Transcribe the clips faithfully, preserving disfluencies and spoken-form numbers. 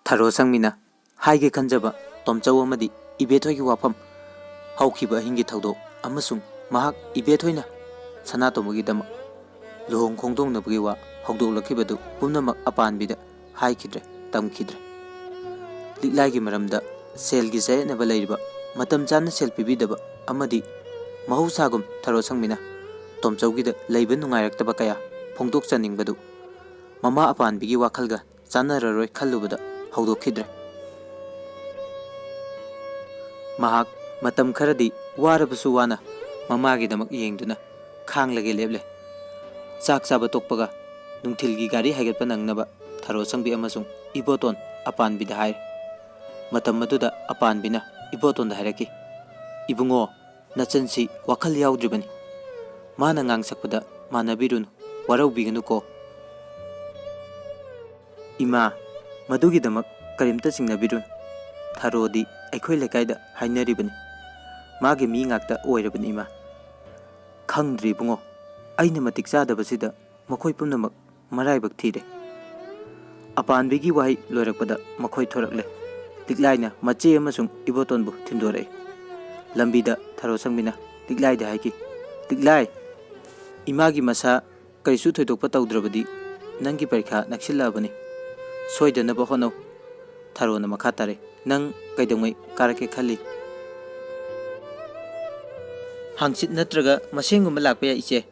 ꯊꯔꯣ ꯁꯪꯃꯤꯅ ꯍꯥꯏꯒꯦ ꯈꯟꯖꯕ ꯇꯣꯝꯆꯧ ꯑꯃꯗꯤ ꯏꯕꯦꯊꯣꯏꯒꯤ ꯋꯥꯐꯝ, ꯍꯧꯈꯤꯕ ꯑꯍꯤꯡꯒꯤ ꯊꯧꯗꯣꯛ ꯑꯃꯁꯨꯡ ꯃꯍꯥꯛ ꯏꯕꯦꯊꯣꯏꯅ ꯁꯅꯥꯇꯣꯝꯕꯒꯤꯗꯃꯛ ꯂꯨꯍꯣꯡ ꯈꯣꯡꯗꯣꯡꯅꯕꯒꯤ ꯋꯥ ꯍꯧꯗꯣꯛꯂꯛꯈꯤꯕꯗꯨ ꯄꯨꯝꯅꯃꯛ ꯑꯄꯥꯟꯕꯤꯗ ꯍꯥꯏꯈꯤꯗ꯭ꯔꯦ, ꯇꯝꯈꯤꯗ꯭ꯔꯦ꯫ ꯂꯤꯛꯂꯥꯏꯒꯤ ꯃꯔꯝꯗ ꯁꯦꯜꯒꯤ ꯆꯌꯦꯠꯅꯕ ꯂꯩꯔꯤꯕ, ꯃꯇꯝ ꯆꯥꯅ ꯁꯦꯜ ꯄꯤꯕꯤꯗꯕ ꯑꯃꯗꯤ ꯃꯍꯧꯁꯥꯒꯨꯝ ꯊꯔꯣ ꯁꯪꯃꯤꯅ ꯇꯣꯝꯆꯧꯒꯤꯗ ꯂꯩꯕ ꯅꯨꯡꯉꯥꯏꯔꯛꯇꯕ ꯀꯌꯥ ꯐꯣꯡꯗꯣꯛꯆꯅꯤꯡꯕꯗꯨ ꯃꯃꯥ ꯑꯄꯥꯟꯕꯤꯒꯤ ꯋꯥꯈꯜꯒ ꯆꯥꯟꯅꯔꯔꯣꯏ ꯈꯜꯂꯨꯕꯗ ꯍꯧꯗꯣꯛꯈꯤꯗ꯭ꯔꯦ꯫ ꯃꯍꯥꯛ ꯃꯇꯝ ꯈꯔꯗꯤ ꯋꯥꯔꯕꯁꯨ ꯋꯥꯅ ꯃꯃꯥꯒꯤꯗꯃꯛ ꯌꯦꯡꯗꯨꯅ ꯈꯥꯡꯂꯒꯦ ꯂꯦꯞꯂꯦ꯫ ꯆꯥꯛ ꯆꯥꯕ ꯇꯣꯛꯄꯒ ꯅꯨꯡꯊꯤꯜꯒꯤ ꯒꯥꯔꯤ ꯍꯥꯏꯒꯠꯄ ꯅꯪꯅꯕ ꯊꯔꯣ ꯁꯪꯕꯤ ꯑꯃꯁꯨꯡ ꯏꯕꯣꯇꯣꯟ ꯑꯄꯥꯟꯕꯤꯗ ꯍꯥꯏꯔꯦ꯫ ꯃꯇꯝ ꯑꯗꯨꯗ ꯑꯄꯥꯟꯕꯤꯅ ꯏꯕꯣꯇꯣꯟꯗ ꯍꯥꯏꯔꯛꯈꯤ, "ꯏꯕꯨꯡꯉꯣ, ꯅꯆꯟꯁꯤ ꯋꯥꯈꯜ ꯌꯥꯎꯗ꯭ꯔꯤꯕꯅꯤ꯫ ꯃꯥꯅ ꯉꯥꯡꯁꯛꯄꯗ ꯃꯥꯟꯅꯕꯤꯔꯨꯅꯨ, ꯋꯥꯔꯧꯕꯤꯒꯅꯨꯀꯣ꯫" "ꯏꯃꯥ, ꯃꯗꯨꯒꯤꯗꯃꯛ ꯀꯔꯤꯝꯇ ꯆꯤꯡꯅꯕꯤꯔꯨꯅꯨ꯫ ꯊꯔꯣꯗꯤ ꯑꯩꯈꯣꯏ ꯂꯩꯀꯥꯏꯗ ꯍꯥꯏꯅꯔꯤꯕꯅꯤ꯫ ꯃꯥꯒꯤ ꯃꯤ ꯉꯥꯛꯇ ꯑꯣꯏꯔꯕꯅꯤ, ꯏꯃꯥ꯫" "ꯈꯪꯗ꯭ꯔꯤ ꯏꯕꯨꯡꯉꯣ, ꯑꯩꯅ ꯃꯇꯤꯛ ꯆꯥꯗꯕꯁꯤꯗ ꯃꯈꯣꯏ ꯄꯨꯝꯅꯃꯛ ꯃꯔꯥꯏꯕꯛ ꯊꯤꯔꯦ꯫" ꯑꯄꯥꯟꯕꯤꯒꯤ ꯋꯥꯍꯩ ꯂꯣꯏꯔꯛꯄꯗ ꯃꯈꯣꯏ ꯊꯣꯔꯛꯂꯦ꯫ ꯂꯤꯛꯂꯥꯏꯅ ꯃꯆꯦ ꯑꯃꯁꯨꯡ ꯏꯕꯣꯇꯣꯟꯕꯨ ꯊꯤꯟꯗꯣꯔꯛꯏ꯫ ꯂꯝꯕꯤꯗ ꯊꯔꯣ ꯁꯪꯕꯤꯅ ꯂꯤꯛꯂꯥꯏꯗ ꯍꯥꯏꯈꯤ, "ꯂꯤꯛꯂꯥꯏ, ꯏꯃꯥꯒꯤ ꯃꯁꯥ ꯀꯔꯤꯁꯨ ꯊꯣꯏꯗꯣꯛꯄ ꯇꯧꯗ꯭ꯔꯕꯗꯤ ꯅꯪꯒꯤ ꯄꯔꯤꯈꯥ ꯅꯛꯁꯤꯜꯂꯛꯑꯕꯅꯤ꯫ ꯁꯣꯏꯗꯅꯕ ꯍꯣꯠꯅꯧ꯫" ꯊꯔꯣꯅ ꯃꯈꯥ ꯇꯥꯔꯛꯏ, "ꯅꯪ ꯀꯩꯗꯧꯉꯩ ꯀꯥꯔꯛꯀꯦ ꯈꯜꯂꯤ?" "ꯍꯥꯡꯆꯤꯠ ꯅꯠꯇ꯭ꯔꯒ ꯃꯁꯦꯝꯒꯨꯝꯕ ꯂꯥꯛꯄ ꯌꯥꯏ, ꯏꯆꯦ꯫"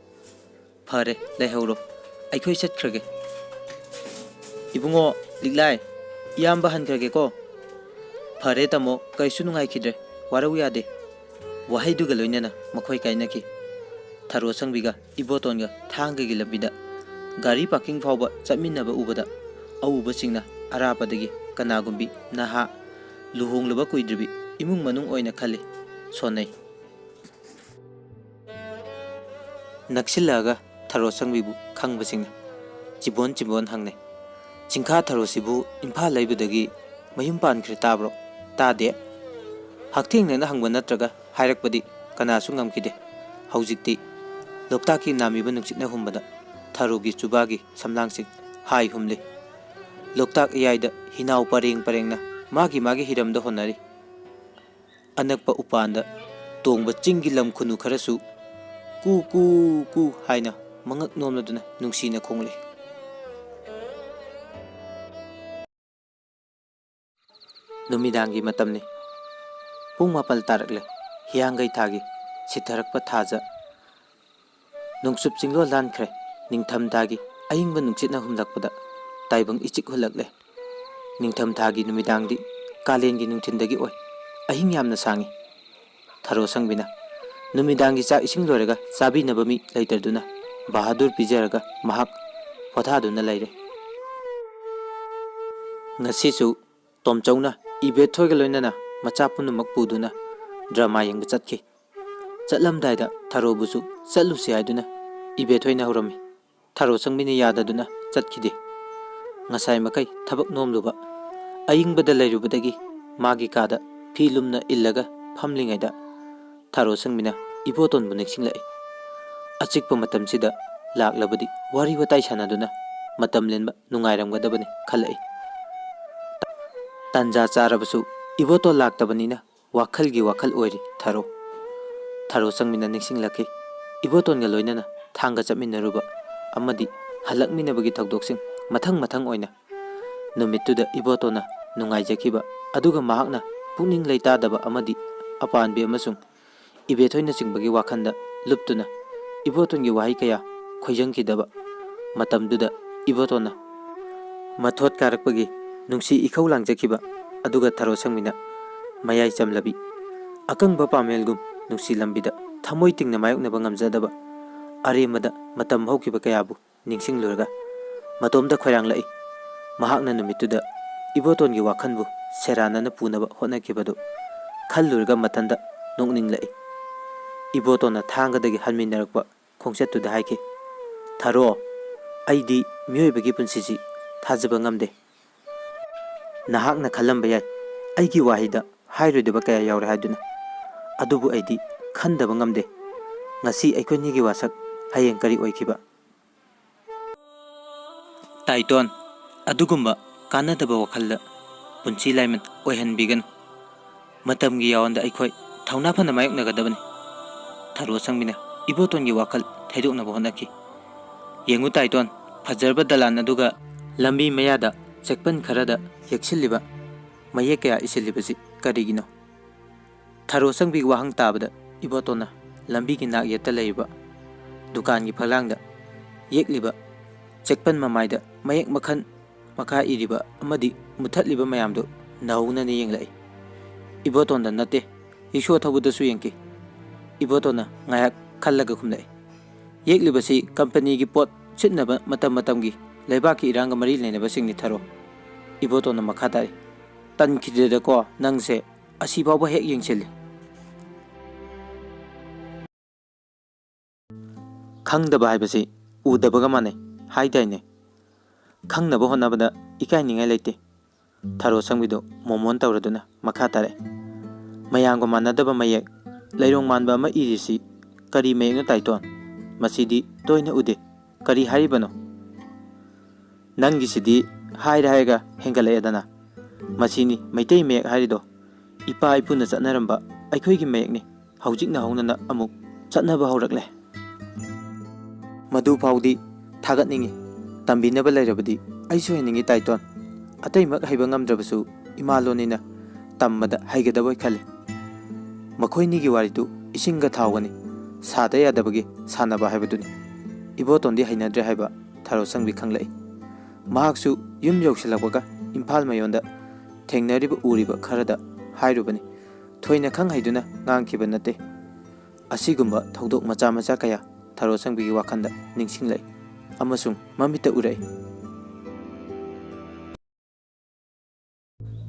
"ꯐꯔꯦ, ꯂꯩꯍꯧꯔꯣ, ꯑꯩꯈꯣꯏ ꯆꯠꯈ꯭ꯔꯒꯦ꯫" "ꯏꯕꯨꯡꯉꯣ, ꯂꯤꯛꯂꯥꯏ, ꯏꯌꯥꯝꯕ ꯍꯟꯈ꯭ꯔꯒꯦꯀꯣ꯫" "ꯐꯔꯦ ꯇꯥꯃꯣ, ꯀꯔꯤꯁꯨ ꯅꯨꯡꯉꯥꯏꯈꯤꯗ꯭ꯔꯦ, ꯋꯥꯔꯧ ꯌꯥꯗꯦ꯫" ꯋꯥꯍꯩꯗꯨꯒ ꯂꯣꯏꯅꯅ ꯃꯈꯣꯏ ꯀꯥꯏꯅꯈꯤ꯫ ꯊꯔꯣ ꯁꯪꯕꯤꯒ ꯏꯕꯣꯇꯣꯟꯒ ꯊꯥꯡꯒꯒꯤ ꯂꯝꯕꯤꯗ ꯒꯥꯔꯤ ꯄꯥꯔꯀꯤꯡ ꯐꯥꯎꯕ ꯆꯠꯃꯤꯟꯅꯕ ꯎꯕꯗ ꯑꯎꯕꯁꯤꯡꯅ ꯑꯔꯥꯞꯄꯗꯒꯤ ꯀꯅꯥꯒꯨꯝꯕꯤ ꯅꯍꯥ, ꯂꯨꯍꯣꯡꯂꯕ ꯀꯨꯏꯗ꯭ꯔꯤꯕꯤ ꯏꯃꯨꯡ ꯃꯅꯨꯡ ꯑꯣꯏꯅ ꯈꯜꯂꯤ, ꯁꯣꯟꯅꯩ꯫ ꯅꯛꯁꯤꯜꯂꯛꯑꯒ ꯊꯔꯣ ꯁꯪꯕꯤꯕꯨ ꯈꯪꯕꯁꯤꯡꯅ ꯆꯤꯕꯣꯟ ꯆꯤꯕꯣꯟ ꯍꯪꯅꯩ, "ꯆꯤꯡꯈꯥ ꯊꯔꯣꯁꯤꯕꯨ ꯏꯝꯐꯥꯜ ꯂꯩꯕꯗꯒꯤ ꯃꯌꯨꯝ ꯄꯥꯟꯈ꯭ꯔꯦ ꯇꯥꯕ꯭ꯔꯣ?" "ꯇꯥꯗꯦ꯫" ꯍꯛꯊꯦꯡꯅꯅ ꯍꯪꯕ ꯅꯠꯇ꯭ꯔꯒ ꯍꯥꯏꯔꯛꯄꯗꯤ ꯀꯅꯥꯁꯨ ꯉꯝꯈꯤꯗꯦ꯫ ꯍꯧꯖꯤꯛꯇꯤ ꯂꯣꯛꯇꯥꯛꯀꯤ ꯅꯥꯃꯤꯕ ꯅꯨꯡꯁꯤꯠꯅ ꯍꯨꯝꯕꯗ ꯊꯔꯣꯒꯤ ꯆꯨꯕꯥꯒꯤ ꯁꯝꯂꯥꯡꯁꯤꯡ ꯍꯥꯏ ꯍꯨꯝꯂꯤ꯫ ꯂꯣꯛꯇꯥꯛ ꯏꯌꯥꯏꯗ ꯍꯤꯅꯥꯎ ꯄꯔꯦꯡ ꯄꯔꯦꯡꯅ ꯃꯥꯒꯤ ꯃꯥꯒꯤ ꯍꯤꯔꯝꯗ ꯍꯣꯠꯅꯔꯤ꯫ ꯑꯅꯛꯄ ꯎꯄꯥꯟꯗ ꯇꯣꯡꯕ ꯆꯤꯡꯒꯤ ꯂꯝ ꯈꯨꯅꯨ ꯈꯔꯁꯨ ꯀꯨ ꯀꯨ ꯀꯨ ꯍꯥꯏꯅ ꯃꯉꯛ ꯅꯣꯝꯂꯗꯨꯅ ꯅꯨꯡꯁꯤꯅ ꯈꯣꯡꯂꯤ꯫ ꯅꯨꯃꯤꯗꯥꯡꯒꯤ ꯃꯇꯝꯅꯤ꯫ ꯄꯨꯡ ꯃꯥꯄꯜ ꯇꯥꯔꯛꯂꯦ꯫ ꯍꯤꯌꯥꯡꯒꯩ ꯊꯥꯒꯤ ꯁꯤꯊꯔꯛꯄ ꯊꯥꯖ ꯅꯣꯡꯆꯨꯞ ꯆꯤꯡꯂꯣꯜ ꯂꯥꯟꯈ꯭ꯔꯦ꯫ ꯅꯤꯡꯊꯝꯊꯥꯒꯤ ꯑꯏꯪꯕ ꯅꯨꯡꯁꯤꯠꯅ ꯍꯨꯝꯂꯛꯄꯗ ꯇꯥꯏꯕꯪ ꯏꯆꯤꯛ ꯍꯨꯜꯂꯛꯂꯦ꯫ ꯅꯤꯡꯊꯝꯊꯥꯒꯤ ꯅꯨꯃꯤꯗꯥꯡꯗꯤ ꯀꯥꯂꯦꯟꯒꯤ ꯅꯨꯡꯊꯤꯟꯗꯒꯤ ꯑꯣꯏ꯫ ꯑꯍꯤꯡ ꯌꯥꯝꯅ ꯁꯥꯡꯉꯤ꯫ ꯊꯔꯣ ꯁꯪꯕꯤꯅ ꯅꯨꯃꯤꯗꯥꯡꯒꯤ ꯆꯥꯛ ꯏꯁꯤꯡ ꯂꯣꯏꯔꯒ ꯆꯥꯕꯤꯅꯕ ꯃꯤ ꯂꯩꯇꯗꯨꯅ ꯕꯍꯥꯗꯨꯔ ꯄꯤꯖꯔꯒ ꯃꯍꯥꯛ ꯄꯣꯊꯥꯗꯨꯅ ꯂꯩꯔꯦ꯫ ꯉꯁꯤꯁꯨ ꯇꯣꯝꯆꯧꯅ ꯏꯕꯦꯊꯣꯏꯒ ꯂꯣꯏꯅꯅ ꯃꯆꯥ ꯄꯨꯝꯅꯃꯛ ꯄꯨꯗꯨꯅ ꯗ꯭ꯔꯃꯥ ꯌꯦꯡꯕ ꯆꯠꯈꯤ꯫ ꯆꯠꯂꯝꯗꯥꯏꯗ ꯊꯔꯣꯕꯨꯁꯨ ꯆꯠꯂꯨꯁꯤ ꯍꯥꯏꯗꯨꯅ ꯏꯕꯦꯊꯣꯏꯅ ꯍꯧꯔꯝꯃꯤ꯫ ꯊꯔꯣ ꯁꯪꯕꯤꯅ ꯌꯥꯗꯗꯨꯅ ꯆꯠꯈꯤꯗꯦ꯫ ꯉꯁꯥꯏ ꯃꯈꯩ ꯊꯕꯛ ꯅꯣꯝꯂꯨꯕ ꯑꯏꯪꯕꯗ ꯂꯩꯔꯨꯕꯗꯒꯤ ꯃꯥꯒꯤ ꯀꯥꯗ ꯐꯤ ꯂꯨꯝꯅ ꯏꯜꯂꯒ ꯐꯝꯂꯤꯉꯩꯗ ꯊꯔꯣ ꯁꯪꯕꯤꯅ ꯏꯕꯣꯇꯣꯟꯕꯨ ꯅꯤꯡꯁꯤꯡꯂꯛꯏ꯫ ꯑꯆꯤꯛꯄ ꯃꯇꯝꯁꯤꯗ ꯂꯥꯛꯂꯕꯗꯤ ꯋꯥꯔꯤ ꯋꯥꯇꯥꯏ ꯁꯥꯟꯅꯗꯨꯅ ꯃꯇꯝ ꯂꯦꯟꯕ ꯅꯨꯡꯉꯥꯏꯔꯝꯒꯗꯕꯅꯤ ꯈꯜꯂꯛꯏ꯫ ꯇꯥꯟꯖꯥ ꯆꯥꯔꯕꯁꯨ ꯏꯕꯣꯇꯣꯟ ꯂꯥꯛꯇꯕꯅꯤꯅ ꯋꯥꯈꯜꯒꯤ ꯋꯥꯈꯜ ꯑꯣꯏꯔꯤ ꯊꯔꯣ꯫ ꯊꯔꯣ ꯁꯪꯕꯤꯅ ꯅꯤꯡꯁꯤꯡꯂꯛꯈꯤ꯫ ꯏꯕꯣꯇꯣꯟꯒ ꯂꯣꯏꯅꯅ ꯊꯥꯡꯒ ꯆꯠꯃꯤꯟꯅꯔꯨꯕ ꯑꯃꯗꯤ ꯍꯜꯂꯛꯃꯤꯟꯅꯕꯒꯤ ꯊꯧꯗꯣꯛꯁꯤꯡ ꯃꯊꯪ ꯃꯊꯪ ꯑꯣꯏꯅ ꯅꯨꯃꯤꯠꯇꯨꯗ ꯏꯕꯣꯇꯣꯟꯅ ꯅꯨꯡꯉꯥꯏꯖꯈꯤꯕ, ꯑꯗꯨꯒ ꯃꯍꯥꯛꯅ ꯄꯨꯛꯅꯤꯡ ꯂꯩꯇꯥꯗꯕ ꯑꯃꯗꯤ ꯑꯄꯥꯟꯕꯤ ꯑꯃꯁꯨꯡ ꯏꯕꯦꯊꯣꯏꯅꯆꯤꯡꯕꯒꯤ ꯋꯥꯈꯜꯗ ꯂꯨꯞꯇꯨꯅ ꯏꯕꯣꯇꯣꯟꯒꯤ ꯋꯥꯍꯩ ꯀꯌꯥ ꯈꯣꯏꯖꯪꯈꯤꯗꯕ ꯃꯇꯝꯗꯨꯗ ꯏꯕꯣꯇꯣꯟꯅ ꯃꯊꯣꯠ ꯀꯥꯔꯛꯄꯒꯤ ꯅꯨꯡꯁꯤ ꯏꯈꯧ ꯂꯥꯡꯖꯈꯤꯕ, ꯑꯗꯨꯒ ꯊꯔꯣ ꯁꯪꯕꯤꯅ ꯃꯌꯥꯏ ꯆꯝꯂꯕꯤ ꯑꯀꯪꯕ ꯄꯥꯃꯦꯜꯒꯨꯝ ꯅꯨꯡꯁꯤ ꯂꯝꯕꯤꯗ ꯊꯃꯣꯏ ꯇꯤꯡꯅ ꯃꯥꯌꯣꯛꯅꯕ ꯉꯝꯖꯗꯕ ꯑꯔꯦꯝꯕꯗ ꯃꯇꯝ ꯍꯧꯈꯤꯕ ꯀꯌꯥꯕꯨ ꯅꯤꯡꯁꯤꯡꯂꯨꯔꯒ ꯃꯇꯣꯝꯇ ꯈꯣꯏꯔꯥꯡꯂꯛꯏ꯫ ꯃꯍꯥꯛꯅ ꯅꯨꯃꯤꯠꯇꯨꯗ ꯏꯕꯣꯇꯣꯟꯒꯤ ꯋꯥꯈꯜꯕꯨ ꯁꯦꯔꯥꯟꯅꯅ ꯄꯨꯅꯕ ꯍꯣꯠꯅꯈꯤꯕꯗꯨ ꯈꯜꯂꯨꯔꯒ ꯃꯊꯟꯇ ꯅꯣꯛꯅꯤꯡꯂꯛꯏ꯫ ꯏꯕꯣꯇꯣꯟꯅ ꯊꯥꯡꯒꯗꯒꯤ ꯍꯟꯃꯤꯟꯅꯔꯛꯄ ꯈꯣꯡꯆꯠꯇꯨꯗ ꯍꯥꯏꯈꯤ, "ꯊꯔꯣ, ꯑꯩꯗꯤ ꯃꯤꯑꯣꯏꯕꯒꯤ ꯄꯨꯟꯁꯤꯁꯤ ꯊꯥꯖꯕ ꯉꯝꯗꯦ꯫ ꯅꯍꯥꯛꯅ ꯈꯜꯂꯝꯕ ꯌꯥꯏ, ꯑꯩꯒꯤ ꯋꯥꯍꯩꯗ ꯍꯥꯏꯔꯣꯏꯗꯕ ꯀꯌꯥ ꯌꯥꯎꯔꯦ ꯍꯥꯏꯗꯨꯅ, ꯑꯗꯨꯕꯨ ꯑꯩꯗꯤ ꯈꯟꯗꯕ ꯉꯝꯗꯦ꯫ ꯉꯁꯤ ꯑꯩꯈꯣꯏꯅꯤꯒꯤ ꯋꯥꯁꯛ, ꯍꯌꯦꯡ ꯀꯔꯤ ꯑꯣꯏꯈꯤꯕ?" ꯇꯥꯏꯇꯣꯟ, ꯑꯗꯨꯒꯨꯝꯕ ꯀꯥꯟꯅꯗꯕ ꯋꯥꯈꯜꯗ ꯄꯨꯟꯁꯤ ꯂꯥꯏꯃꯟ ꯑꯣꯏꯍꯟꯕꯤꯒꯅꯨ꯫ ꯃꯇꯝꯒꯤ ꯌꯥꯋꯣꯟꯗ ꯑꯩꯈꯣꯏ ꯊꯧꯅꯥ ꯐꯅ ꯃꯥꯌꯣꯛꯅꯒꯗꯕꯅꯤ꯫ ꯊꯔꯣ ꯑꯁꯪꯕꯤꯅ ꯏꯕꯣꯇꯣꯟꯒꯤ ꯋꯥꯈꯜ ꯊꯩꯗꯣꯛꯅꯕ ꯍꯣꯠꯅꯈꯤ꯫ "ꯌꯦꯡꯉꯨ ꯇꯥꯏꯇꯣꯟ, ꯐꯖꯔꯕ ꯗꯂꯥꯟ ꯑꯗꯨꯒ ꯂꯝꯕꯤ ꯃꯌꯥꯗ ꯆꯦꯛꯄꯟ ꯈꯔꯗ ꯌꯦꯛꯁꯤꯜꯂꯤꯕ ꯃꯌꯦꯛ ꯀꯌꯥ ꯏꯁꯤꯜꯂꯤꯕꯁꯤ ꯀꯔꯤꯒꯤꯅꯣ?" ꯊꯔꯣ ꯑꯁꯪꯕꯤꯒꯤ ꯋꯥꯍꯪ ꯇꯥꯕꯗ ꯏꯕꯣꯇꯣꯟꯅ ꯂꯝꯕꯤꯒꯤ ꯅꯥꯛ ꯌꯦꯠꯇ ꯂꯩꯔꯤꯕ ꯗꯨꯀꯥꯟꯒꯤ ꯐꯛꯂꯥꯡꯗ ꯌꯦꯛꯂꯤꯕ ꯆꯦꯛꯄꯟ ꯃꯃꯥꯏꯗ ꯃꯌꯦꯛ ꯃꯈꯜ ꯃꯈꯥ ꯏꯔꯤꯕ ꯑꯃꯗꯤ ꯃꯨꯊꯠꯂꯤꯕ ꯃꯌꯥꯝꯗꯨ ꯅꯧꯅꯅ ꯌꯦꯡꯂꯛꯏ꯫ ꯏꯕꯣꯇꯣꯟꯗ ꯅꯠꯇꯦ, ꯔꯤꯛꯁꯣ ꯊꯧꯕꯗꯁꯨ ꯌꯦꯡꯈꯤ꯫ ꯏꯕꯣꯇꯣꯟꯅ ꯉꯥꯏꯍꯥꯛ ꯈꯜꯂꯒ ꯈꯨꯝꯂꯛꯏ, "ꯌꯦꯛꯂꯤꯕꯁꯤ ꯀꯝꯄꯅꯤꯒꯤ ꯄꯣꯠ ꯁꯤꯠꯅꯕ ꯃꯇꯝ ꯃꯇꯝꯒꯤ ꯂꯩꯕꯥꯛꯀꯤ ꯏꯔꯥꯡꯒ ꯃꯔꯤ ꯂꯩꯅꯕꯁꯤꯡꯅꯤ ꯊꯔꯣ꯫" ꯏꯕꯣꯇꯣꯟꯅ ꯃꯈꯥ ꯇꯥꯔꯤ, "ꯇꯟꯈꯤꯗ꯭ꯔꯦꯗꯀꯣ ꯅꯪꯁꯦ, ꯑꯁꯤꯐꯥꯎꯕ ꯍꯦꯛ ꯌꯦꯡꯁꯤꯜꯂꯤ꯫" ꯈꯪꯗꯕ ꯍꯥꯏꯕꯁꯤ ꯎꯗꯕꯒ ꯃꯥꯟꯅꯩ ꯍꯥꯏꯗꯥꯏꯅꯦ? ꯈꯪꯅꯕ ꯍꯣꯠꯅꯕꯗ ꯏꯀꯥꯏꯅꯤꯡꯉꯥꯏ ꯂꯩꯇꯦ꯫ ꯊꯔꯣ ꯑꯁꯪꯕꯤꯗꯨ ꯃꯣꯃꯣꯟ ꯇꯧꯔꯗꯨꯅ ꯃꯈꯥ ꯇꯥꯔꯛꯑꯦ, "ꯃꯌꯥꯝꯒ ꯃꯥꯟꯅꯗꯕ ꯃꯌꯦꯛ, ꯂꯩꯔꯣꯡ ꯃꯥꯟꯕ ꯑꯃ ꯏꯔꯤꯁꯤ ꯀꯔꯤ ꯃꯌꯦꯛꯅꯣ ꯇꯥꯏꯇꯣꯟ? ꯃꯁꯤꯗꯤ ꯇꯣꯏꯅ ꯎꯗꯦ꯫ ꯀꯔꯤ ꯍꯥꯏꯔꯤꯕꯅꯣ? ꯅꯪꯒꯤꯁꯤꯗꯤ ꯍꯥꯏꯔ ꯍꯥꯏꯔꯒ ꯍꯦꯟꯒꯠꯂꯛꯑꯦꯗꯅ꯫ ꯃꯁꯤꯅꯤ ꯃꯩꯇꯩ ꯃꯌꯦꯛ ꯍꯥꯏꯔꯤꯗꯣ꯫ ꯏꯄꯥ ꯏꯄꯨꯅ ꯆꯠꯅꯔꯝꯕ ꯑꯩꯈꯣꯏꯒꯤ ꯃꯌꯦꯛꯅꯤ꯫ ꯍꯧꯖꯤꯛꯅ ꯍꯧꯅꯅ ꯑꯃꯨꯛ ꯆꯠꯅꯕ ꯍꯧꯔꯛꯂꯦ꯫ ꯃꯗꯨ ꯐꯥꯎꯗꯤ ꯊꯥꯒꯠꯅꯤꯡꯉꯤ꯫ ꯇꯝꯕꯤꯅꯕ ꯂꯩꯔꯕꯗꯤ ꯑꯩꯁꯨ ꯍꯩꯅꯤꯡꯉꯤ ꯇꯥꯏꯇꯣꯟ꯫ ꯑꯇꯩꯃꯛ ꯍꯩꯕ ꯉꯝꯗ꯭ꯔꯕꯁꯨ ꯏꯃꯥ ꯂꯣꯟꯅꯤꯅ ꯇꯝꯕꯗ ꯍꯩꯒꯗꯕꯣꯏ ꯈꯜꯂꯤ꯫ ꯃꯈꯣꯏꯅꯤꯒꯤ ꯋꯥꯔꯤꯗꯨ ꯏꯁꯤꯡꯒ ꯊꯥꯎꯒꯅꯤ, ꯁꯥꯗ ꯌꯥꯗꯕꯒꯤ ꯁꯥꯟꯅꯕ ꯍꯥꯏꯕꯗꯨꯅꯤ꯫" ꯏꯕꯣꯇꯣꯟꯗꯤ ꯍꯩꯅꯗ꯭ꯔꯦ ꯍꯥꯏꯕ ꯊꯔꯣ ꯑꯁꯪꯕꯤ ꯈꯪꯂꯛꯏ꯫ ꯃꯍꯥꯛꯁꯨ ꯌꯨꯝ ꯌꯧꯁꯤꯜꯂꯛꯄꯒ ꯏꯝꯐꯥꯜ ꯃꯌꯣꯟꯗ ꯊꯦꯡꯅꯔꯤꯕ ꯎꯔꯤꯕ ꯈꯔꯗ ꯍꯥꯏꯔꯨꯕꯅꯤ꯫ ꯊꯣꯏꯅ ꯈꯪ ꯍꯩꯗꯨꯅ ꯉꯥꯡꯈꯤꯕ ꯅꯠꯇꯦ꯫ ꯑꯁꯤꯒꯨꯝꯕ ꯊꯧꯗꯣꯛ ꯃꯆꯥ ꯃꯆꯥ ꯀꯌꯥ ꯊꯔꯣ ꯑꯁꯪꯕꯤꯒꯤ ꯋꯥꯈꯜꯗ ꯅꯤꯡꯁꯤꯡꯂꯛꯏ ꯑꯃꯁꯨꯡ ꯃꯃꯤꯠꯇ ꯎꯔꯛꯏ꯫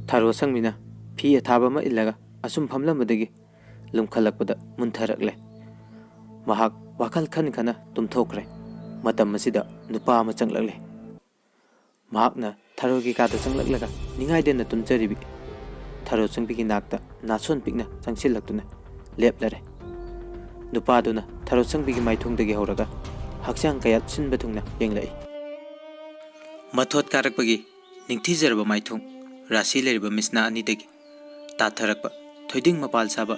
ꯊꯔꯣ ꯑꯁꯪꯕꯤꯅ ꯐꯤ ꯑꯊꯥꯕ ꯑꯃ ꯏꯜꯂꯒ ꯑꯁꯨꯝ ꯐꯝꯂꯝꯕꯗꯒꯤ ꯂꯨꯝꯈꯠꯂꯛꯄꯗ ꯃꯨꯟꯊꯔꯛꯂꯦ꯫ ꯃꯍꯥꯛ ꯋꯥꯈꯜ ꯈꯟ ꯈꯟꯅ ꯇꯨꯝꯊꯣꯛꯈ꯭ꯔꯦ꯫ ꯃꯇꯝ ꯑꯁꯤꯗ ꯅꯨꯄꯥ ꯑꯃ ꯆꯪꯂꯛꯂꯦ꯫ ꯃꯍꯥꯛꯅ ꯊꯔꯣꯒꯤ ꯀꯥꯗ ꯆꯪꯂꯛꯂꯒ ꯅꯤꯡꯉꯥꯏꯗꯅ ꯇꯨꯝꯖꯔꯤꯕꯤ ꯊꯔꯣ ꯑꯁꯪꯕꯤꯒꯤ ꯅꯥꯛꯇ ꯅꯥꯁꯣꯟ ꯄꯤꯛꯅ ꯆꯪꯁꯤꯜꯂꯛꯇꯨꯅ ꯂꯦꯞꯂꯔꯦ꯫ ꯅꯨꯄꯥꯗꯨꯅ ꯊꯔꯣ ꯑꯁꯪꯕꯤꯒꯤ ꯃꯥꯏꯊꯣꯡꯗꯒꯤ ꯍꯧꯔꯒ ꯍꯛꯆꯥꯡ ꯀꯌꯥꯠ ꯁꯤꯟꯕ ꯊꯨꯡꯅ ꯌꯦꯡꯂꯛꯏ꯫ ꯃꯊꯣꯠ ꯀꯥꯔꯛꯄꯒꯤ ꯅꯤꯡꯊꯤꯖꯔꯕ ꯃꯥꯏꯊꯣꯡ, ꯔꯥꯁꯤ ꯂꯩꯔꯕ ꯃꯤꯠꯁꯅꯥ ꯑꯅꯤꯗꯒꯤ ꯇꯥꯊꯔꯛꯄ ꯊꯣꯏꯗꯤꯡ ꯃꯄꯥꯜ ꯁꯥꯕ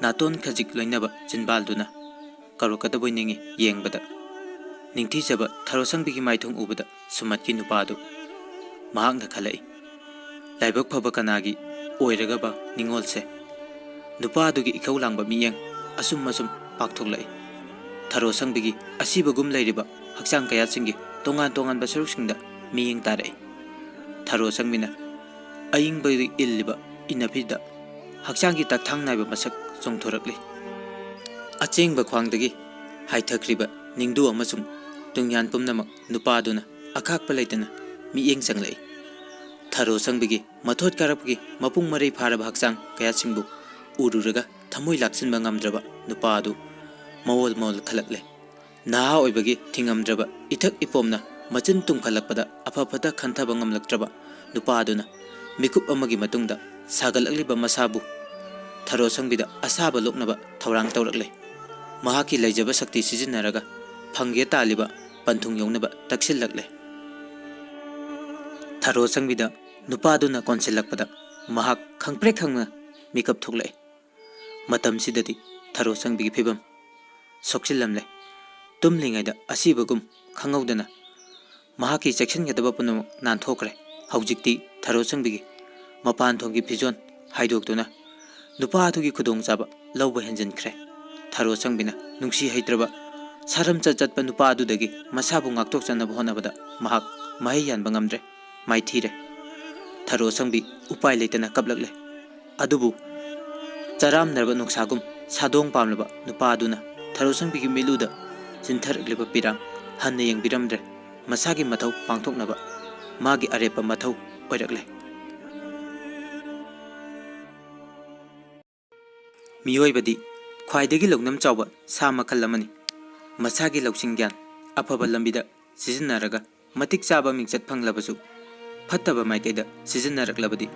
ꯅꯥꯇꯣꯟ ꯈꯖꯤꯛ ꯂꯣꯏꯅꯕ ꯆꯤꯟꯕꯥꯜꯗꯨꯅ ꯀꯧꯔꯛꯀꯗꯕꯣꯏ ꯅꯤꯡꯏ꯫ ꯌꯦꯡꯕꯗ ꯅꯤꯡꯊꯤꯖꯕ ꯊꯔꯣꯁꯪꯕꯤꯒꯤ ꯃꯥꯏꯊꯣꯡ ꯎꯕꯗ ꯁꯨꯝꯍꯠꯈꯤ ꯅꯨꯄꯥꯗꯨ꯫ ꯃꯍꯥꯛꯅ ꯈꯜꯂꯛꯏ, ꯂꯥꯏꯕꯛ ꯐꯕ ꯀꯅꯥꯒꯤ ꯑꯣꯏꯔꯒꯕ ꯅꯤꯡꯉꯣꯜꯁꯦ? ꯅꯨꯄꯥꯗꯨꯒꯤ ꯏꯈꯧ ꯂꯥꯡꯕ ꯃꯤꯠꯌꯦꯡ ꯑꯁꯨꯝ ꯑꯁꯨꯝ ꯄꯥꯛꯊꯣꯛꯂꯛꯏ꯫ ꯊꯔꯣꯁꯪꯕꯤꯒꯤ ꯑꯁꯤꯕꯒꯨꯝ ꯂꯩꯔꯤꯕ ꯍꯛꯆꯥꯡ ꯀꯌꯥꯠꯁꯤꯡꯒꯤ ꯇꯣꯉꯥꯟ ꯇꯣꯉꯥꯟꯕ ꯁꯔꯨꯛꯁꯤꯡꯗ ꯃꯤꯠꯌꯦꯡ ꯇꯥꯔꯛꯏ꯫ ꯊꯔꯣꯁꯪꯕꯤꯅ ꯑꯏꯪꯕꯗ ꯏꯜꯂꯤꯕ ꯏꯅꯐꯤꯗ ꯍꯛꯆꯥꯡꯒꯤ ꯇꯛꯊꯥꯡ ꯅꯥꯏꯕ ꯃꯁꯛ ꯆꯣꯡꯊꯣꯔꯛꯂꯤ꯫ ꯑꯆꯦꯡꯕ ꯈ꯭ꯋꯥꯡꯗꯒꯤ ꯍꯥꯏꯊꯈ꯭ꯔꯤꯕ ꯅꯤꯡꯗꯨ ꯑꯃꯁꯨꯡ ꯇꯨꯡꯌꯥꯟ ꯄꯨꯝꯅꯃꯛ ꯅꯨꯄꯥꯗꯨꯅ ꯑꯈꯥꯛꯄ ꯂꯩꯇꯅ ꯃꯤꯠꯌꯦꯡ ꯆꯪꯂꯛꯏ꯫ ꯊꯔꯣꯁꯪꯕꯤꯒꯤ ꯃꯊꯣꯠ ꯀꯥꯔꯛꯄꯒꯤ ꯃꯄꯨꯡ ꯃꯔꯩ ꯐꯥꯔꯕ ꯍꯛꯆꯥꯡ ꯀꯌꯥꯠꯁꯤꯡꯕꯨ ꯎꯔꯨꯔꯒ ꯊꯃꯣꯏ ꯂꯥꯛꯁꯤꯟꯕ ꯉꯝꯗ꯭ꯔꯕ ꯅꯨꯄꯥ ꯑꯗꯨ ꯃꯑꯣꯜ ꯃꯑꯣꯜ ꯈꯜꯂꯛꯂꯦ꯫ ꯅꯍꯥ ꯑꯣꯏꯕꯒꯤ ꯊꯤꯡꯉꯝꯗ꯭ꯔꯕ ꯏꯊꯛ ꯏꯄꯣꯝꯅ ꯃꯆꯤꯟ ꯇꯨꯝꯈꯠꯂꯛꯄꯗ ꯑꯐ ꯐꯠꯇ ꯈꯟꯊꯕ ꯉꯝꯂꯛꯇ꯭ꯔꯕ ꯅꯨꯄꯥ ꯑꯗꯨꯅ ꯃꯤꯀꯨꯞ ꯑꯃꯒꯤ ꯃꯇꯨꯡꯗ ꯁꯥꯒꯠꯂꯛꯂꯤꯕ ꯃꯁꯥꯕꯨ ꯊꯔꯣꯁꯪꯕꯤꯗ ꯑꯁꯥꯕ ꯂꯣꯛꯅꯕ ꯊꯧꯔꯥꯡ ꯇꯧꯔꯛꯂꯦ꯫ ꯃꯍꯥꯛꯀꯤ ꯂꯩꯖꯕ ꯁꯛꯇꯤ ꯁꯤꯖꯤꯟꯅꯔꯒ ꯐꯪꯒꯦ ꯇꯥꯜꯂꯤꯕ ꯄꯟꯊꯨꯡ ꯌꯧꯅꯕ ꯇꯛꯁꯤꯜꯂꯛꯂꯦ꯫ ꯊꯔꯣꯁꯪꯕꯤꯗ ꯅꯨꯄꯥꯗꯨꯅ ꯀꯣꯟꯁꯤꯜꯂꯛꯄꯗ ꯃꯍꯥꯛ ꯈꯪꯄ꯭ꯔꯦꯛ ꯈꯪꯅ ꯃꯤꯀꯞ ꯊꯣꯛꯂꯛꯏ꯫ ꯃꯇꯝꯁꯤꯗꯗꯤ ꯊꯔꯣꯁꯪꯕꯤꯒꯤ ꯐꯤꯕꯝ ꯁꯣꯛꯆꯤꯜꯂꯝꯂꯦ꯫ ꯇꯨꯝꯂꯤꯉꯩꯗ ꯑꯁꯤꯕꯒꯨꯝ ꯈꯪꯍꯧꯗꯅ ꯃꯍꯥꯛꯀꯤ ꯆꯦꯛꯁꯤꯟꯒꯗꯕ ꯄꯨꯝꯅꯃꯛ ꯅꯥꯟꯊꯣꯛꯈ꯭ꯔꯦ꯫ ꯍꯧꯖꯤꯛꯇꯤ ꯊꯔꯣꯁꯪꯕꯤꯒꯤ ꯃꯄꯥꯟ ꯊꯣꯡꯒꯤ ꯐꯤꯖꯣꯜ ꯍꯥꯏꯗꯣꯛꯇꯨꯅ ꯅꯨꯄꯥ ꯑꯗꯨꯒꯤ ꯈꯨꯗꯣꯡꯆꯥꯕ ꯂꯧꯕ ꯍꯦꯟꯖꯤꯟꯈ꯭ꯔꯦ꯫ ꯊꯔꯣꯁꯪꯕꯤꯅ ꯅꯨꯡꯁꯤ ꯍꯩꯇ꯭ꯔꯕ ꯁꯥꯔꯝꯆꯠ ꯆꯠꯄ ꯅꯨꯄꯥ ꯑꯗꯨꯗꯒꯤ ꯃꯁꯥꯕꯨ ꯉꯥꯛꯊꯣꯛꯆꯅꯕ ꯍꯣꯠꯅꯕꯗ ꯃꯍꯥꯛ ꯃꯍꯩ ꯌꯥꯟꯕ ꯉꯝꯗ꯭ꯔꯦ꯫ ꯃꯥꯏꯊꯤꯔꯦ꯫ ꯊꯔꯣꯁꯪꯕꯤ ꯎꯄꯥꯏ ꯂꯩꯇꯅ ꯀꯞꯂꯛꯂꯦ꯫ ꯑꯗꯨꯕꯨ ꯆꯔꯥꯝꯅꯔꯕ ꯅꯨꯡꯁꯥꯒꯨꯝ ꯁꯥꯗꯣꯡ ꯄꯥꯝꯂꯕ ꯅꯨꯄꯥ ꯑꯗꯨꯅ ꯊꯔꯣꯁꯪꯕꯤꯒꯤ ꯃꯤꯠꯂꯨꯗ ꯆꯤꯟꯊꯔꯛꯂꯤꯕ ꯄꯤꯔꯥꯡ ꯍꯟꯅ ꯌꯦꯡꯕꯤꯔꯝꯗ꯭ꯔꯦ꯫ ꯃꯁꯥꯒꯤ ꯃꯊꯧ ꯄꯥꯡꯊꯣꯛꯅꯕ ꯃꯥꯒꯤ ꯑꯔꯦꯞꯄ ꯃꯊꯧ ꯑꯣꯏꯔꯛꯂꯦ꯫ ꯃꯤꯑꯣꯏꯕꯗꯤ ꯈ꯭ꯋꯥꯏꯗꯒꯤ ꯂꯧꯅꯝ ꯆꯥꯎꯕ ꯁꯥ ꯃꯈꯜ ꯑꯃꯅꯤ꯫ ꯃꯁꯥꯒꯤ ꯂꯧꯁꯤꯡ ꯒ꯭ꯌꯥꯟ ꯑꯐꯕ ꯂꯝꯕꯤꯗ ꯁꯤꯖꯤꯟꯅꯔꯒ ꯃꯇꯤꯛ ꯆꯥꯕ ꯃꯤꯡꯆꯠ ꯐꯪꯂꯕꯁꯨ, ꯐꯠꯇꯕ ꯃꯥꯏꯀꯩꯗ ꯁꯤꯖꯤꯟꯅꯔꯛꯂꯕꯗꯤ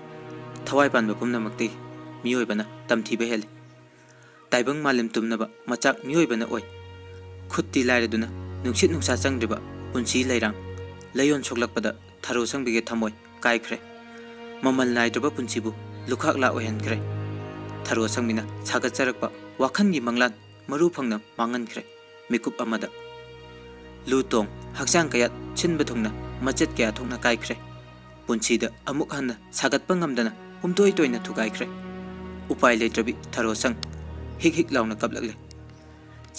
ꯊꯋꯥꯏ ꯄꯥꯟꯕ ꯄꯨꯝꯅꯃꯛꯇꯒꯤ ꯃꯤꯑꯣꯏꯕꯅ ꯇꯝꯊꯤꯕ ꯍꯦꯜꯂꯤ꯫ ꯇꯥꯏꯕꯪ ꯃꯥꯂꯦꯝ ꯇꯨꯝꯅꯕ ꯃꯆꯥꯛ ꯃꯤꯑꯣꯏꯕꯅ ꯑꯣꯏ꯫ ꯈꯨꯠꯇꯤ ꯂꯥꯏꯔꯗꯨꯅ ꯅꯨꯡꯁꯤꯠ ꯅꯨꯡꯁꯥ ꯆꯪꯗ꯭ꯔꯤꯕ ꯄꯨꯟꯁꯤ ꯂꯩꯔꯥꯡ ꯂꯩꯌꯣꯟ ꯁꯣꯛꯂꯛꯄꯗ ꯊꯔꯣꯁꯪꯕꯤꯒꯤ ꯊꯃꯣꯏ ꯀꯥꯏꯈ꯭ꯔꯦ꯫ ꯃꯃꯜ ꯅꯥꯏꯗ꯭ꯔꯕ ꯄꯨꯟꯁꯤꯕꯨ ꯂꯨꯈꯥꯛꯂꯥ ꯑꯣꯏꯍꯟꯈ꯭ꯔꯦ꯫ ꯊꯔꯣꯁꯪꯕꯤꯅ ꯁꯥꯒꯠꯆꯔꯛꯄ ꯋꯥꯈꯜꯒꯤ ꯃꯪꯂꯥꯟ ꯃꯔꯨ ꯐꯪꯅ ꯃꯥꯡꯍꯟꯈ꯭ꯔꯦ꯫ ꯃꯤꯀꯨꯞ ꯑꯃꯗ ꯂꯨ ꯇꯣꯡ, ꯍꯛꯆꯥꯡ ꯀꯌꯥꯠ, ꯁꯤꯟꯕ ꯊꯨꯡꯅ ꯃꯆꯦꯠ ꯀꯌꯥ ꯊꯣꯛꯅ ꯀꯥꯏꯈ꯭ꯔꯦ꯫ ꯄꯨꯟꯁꯤꯗ ꯑꯃꯨꯛ ꯍꯟꯅ ꯁꯥꯒꯠꯄ ꯉꯝꯗꯅ ꯄꯨꯝꯇꯣꯏ ꯇꯣꯏꯅ ꯊꯨꯒꯥꯏꯈ꯭ꯔꯦ꯫ ꯎꯄꯥꯏ ꯂꯩꯇ꯭ꯔꯕꯤ ꯊꯔꯣꯁꯪ ꯍꯤꯛ ꯍꯤꯛ ꯂꯥꯎꯅ ꯀꯞꯂꯛꯂꯦ꯫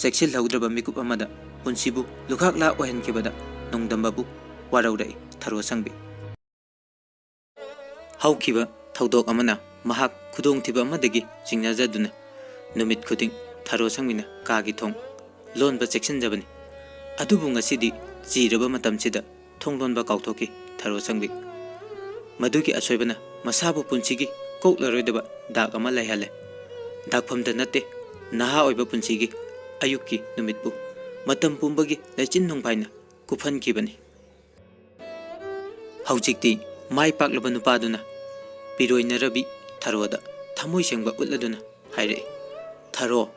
ꯆꯦꯛꯁꯤꯜꯍꯧꯗ꯭ꯔꯕ ꯃꯤꯀꯨꯞ ꯑꯃꯗ ꯄꯨꯟꯁꯤꯕꯨ ꯂꯨꯈꯥꯛꯂꯥ ꯑꯣꯏꯍꯟꯈꯤꯕꯗ ꯅꯣꯡꯗꯝꯕꯕꯨ ꯋꯥꯔꯧꯔꯛꯏ ꯊꯔꯣꯁꯪꯕꯤ꯫ ꯍꯧꯈꯤꯕ ꯊꯧꯗꯣꯛ ꯑꯃꯅ ꯃꯍꯥꯛ ꯈꯨꯗꯣꯡꯊꯤꯕ ꯑꯃꯗꯒꯤ ꯆꯤꯡꯅꯖꯗꯨꯅ ꯅꯨꯃꯤꯠ ꯈꯨꯗꯤꯡ ꯊꯔꯣꯁꯪꯕꯤꯅ ꯀꯥꯒꯤ ꯊꯣꯡ ꯂꯣꯟꯕ ꯆꯦꯛꯁꯤꯟꯖꯕꯅꯤ꯫ ꯑꯗꯨꯕꯨ ꯉꯁꯤꯗꯤ ꯆꯤꯔꯕ ꯃꯇꯝꯁꯤꯗ ꯊꯣꯡ ꯂꯣꯟꯕ ꯀꯥꯎꯊꯣꯛꯈꯤ ꯊꯔꯣꯁꯪꯕꯤ꯫ ꯃꯗꯨꯒꯤ ꯑꯁꯣꯏꯕꯅ ꯃꯁꯥꯕꯨ ꯄꯨꯟꯁꯤꯒꯤ ꯀꯣꯛꯂꯔꯣꯏꯗꯕ ꯗꯥꯛ ꯑꯃ ꯂꯩꯍꯜꯂꯦ꯫ ꯗꯥꯛꯐꯝꯗ ꯅꯠꯇꯦ, ꯅꯍꯥ ꯑꯣꯏꯕ ꯄꯨꯟꯁꯤꯒꯤ ꯑꯌꯨꯛꯀꯤ ꯅꯨꯃꯤꯠꯄꯨ ꯃꯇꯝ ꯄꯨꯝꯕꯒꯤ ꯂꯩꯆꯤꯟ ꯅꯣꯡꯐꯥꯏꯅ ꯀꯨꯞꯍꯟꯈꯤꯕꯅꯤ꯫ ꯍꯧꯖꯤꯛꯇꯤ ꯃꯥꯏ ꯄꯥꯛꯂꯕ ꯅꯨꯄꯥꯗꯨꯅ ꯄꯤꯔꯣꯏꯅꯔꯕꯤ ꯊꯔꯣꯗ ꯊꯃꯣꯏ ꯁꯦꯡꯕ ꯎꯠꯂꯗꯨꯅ ꯍꯥꯏꯔꯛꯏ, "ꯊꯔꯣ,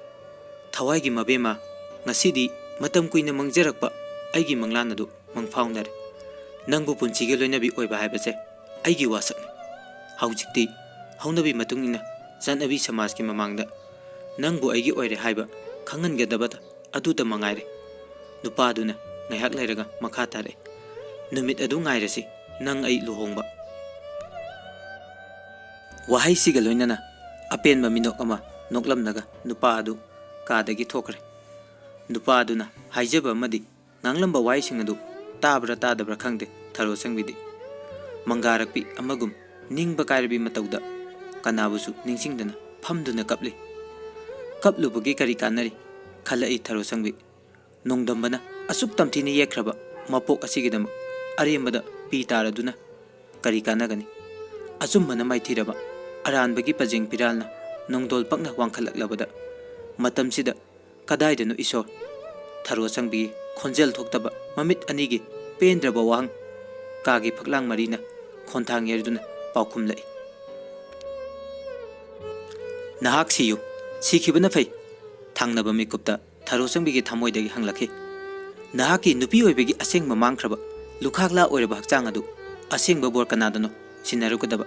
ꯊꯋꯥꯏꯒꯤ ꯃꯕꯦꯝꯃ, ꯉꯁꯤꯗꯤ ꯃꯇꯝ ꯀꯨꯏꯅ ꯃꯪꯖꯔꯛꯄ ꯑꯩꯒꯤ ꯃꯪꯂꯥꯟ ꯑꯗꯨ ꯃꯪꯐꯥꯎꯅꯔꯦ꯫ ꯅꯪꯕꯨ ꯄꯨꯟꯁꯤꯒꯤ ꯂꯣꯏꯅꯕꯤ ꯑꯣꯏꯕ ꯍꯥꯏꯕꯁꯦ ꯑꯩꯒꯤ ꯋꯥꯁꯛꯅꯤ꯫ ꯍꯧꯖꯤꯛꯇꯤ ꯍꯧꯅꯕꯤ ꯃꯇꯨꯡ ꯏꯟꯅ ꯆꯠꯅꯕꯤ ꯁꯃꯥꯖꯀꯤ ꯃꯃꯥꯡꯗ ꯅꯪꯕꯨ ꯑꯩꯒꯤ ꯑꯣꯏꯔꯦ ꯍꯥꯏꯕ ꯈꯪꯍꯟꯒꯗꯕꯗ ꯑꯗꯨꯇ ꯃꯉꯥꯏꯔꯦ꯫" ꯅꯨꯄꯥꯗꯨꯅ ꯉꯥꯏꯍꯥꯛ ꯂꯩꯔꯒ ꯃꯈꯥ ꯇꯥꯔꯛꯏ, "ꯅꯨꯃꯤꯠ ꯑꯗꯨ ꯉꯥꯏꯔꯁꯤ, ꯅꯪ ꯑꯩ ꯂꯨꯍꯣꯡꯕ꯫" ꯋꯥꯍꯩꯁꯤꯒ ꯂꯣꯏꯅꯅ ꯑꯄꯦꯟꯕ ꯃꯤꯅꯣꯛ ꯑꯃ ꯅꯣꯛꯂꯝꯂꯒ ꯅꯨꯄꯥ ꯑꯗꯨ ꯀꯥꯗꯒꯤ ꯊꯣꯛꯈ꯭ꯔꯦ꯫ ꯅꯨꯄꯥ ꯑꯗꯨꯅ ꯍꯥꯏꯖꯕ ꯑꯃꯗꯤ ꯉꯥꯡꯂꯝꯕ ꯋꯥꯍꯩꯁꯤꯡ ꯑꯗꯨ ꯇꯥꯕ꯭ꯔꯥ ꯇꯥꯗꯕ꯭ꯔꯥ ꯈꯪꯗꯦ ꯊꯔꯣꯁꯪꯕꯤꯗꯤ꯫ ꯃꯪꯒꯥꯔꯛꯄꯤ ꯑꯃꯒꯨꯝ ꯅꯤꯡꯕ ꯀꯥꯏꯔꯕꯤ ꯃꯇꯧꯗ ꯀꯅꯥꯕꯨꯁꯨ ꯅꯤꯡꯁꯤꯡꯗꯅ ꯐꯝꯗꯨꯅ ꯀꯞꯂꯤ꯫ ꯀꯞꯂꯨꯕꯒꯤ ꯀꯔꯤ ꯀꯥꯟꯅꯔꯤ ꯈꯜꯂꯛꯏ ꯊꯔꯣꯁꯪꯕꯤ꯫ ꯅꯣꯡꯗꯝꯕꯅ ꯑꯁꯨꯛ ꯇꯝꯊꯤꯅ ꯌꯦꯛꯈ꯭ꯔꯕ ꯃꯄꯣꯛ ꯑꯁꯤꯒꯤꯗꯃꯛ ꯑꯔꯦꯝꯕꯗ ꯄꯤ ꯇꯥꯔꯗꯨꯅ ꯀꯔꯤ ꯀꯥꯟꯅꯒꯅꯤ? ꯑꯆꯨꯝꯕꯅ ꯃꯥꯏꯊꯤꯔꯕ ꯑꯔꯥꯟꯕꯒꯤ ꯄꯖꯦꯡ ꯐꯤꯔꯥꯜꯅ ꯅꯣꯡꯗꯣꯜ ꯄꯛꯅ ꯋꯥꯡꯈꯠꯂꯛꯂꯕꯗ ꯃꯇꯝꯁꯤꯗ ꯀꯗꯥꯏꯗꯅꯣ ꯏꯁꯣꯔ? ꯊꯔꯣ ꯆꯪꯕꯤꯒꯤ ꯈꯣꯟꯖꯦꯜ ꯊꯣꯛꯇꯕ ꯃꯃꯤꯠ ꯑꯅꯤꯒꯤ ꯄꯦꯟꯗ꯭ꯔꯕ ꯋꯥꯍꯪ ꯀꯥꯒꯤ ꯐꯛꯂꯥꯡ ꯃꯔꯤꯅ ꯈꯣꯟꯊꯥꯡ ꯌꯩꯗꯨꯅ ꯄꯥꯎꯈꯨꯝꯂꯛꯏ꯫ "ꯅꯍꯥꯛ ꯁꯤꯌꯨ, ꯁꯤꯈꯤꯕꯅ ꯐꯩ꯫" ꯊꯪꯅꯕ ꯃꯤꯀꯨꯞꯇ ꯊꯔꯣ ꯆꯪꯕꯤꯒꯤ ꯊꯃꯣꯏꯗꯒꯤ ꯍꯪꯂꯛꯈꯤ, "ꯅꯍꯥꯛꯀꯤ ꯅꯨꯄꯤ ꯑꯣꯏꯕꯒꯤ ꯑꯁꯦꯡꯕ ꯃꯥꯡꯈ꯭ꯔꯕ ꯂꯨꯈꯥꯛꯂꯥ ꯑꯣꯏꯔꯕ ꯍꯛꯆꯥꯡ ꯑꯗꯨ ꯑꯁꯦꯡꯕ ꯕꯣꯔ ꯀꯅꯥꯗꯅꯣ ꯁꯤꯟꯅꯔꯨꯒꯗꯕ?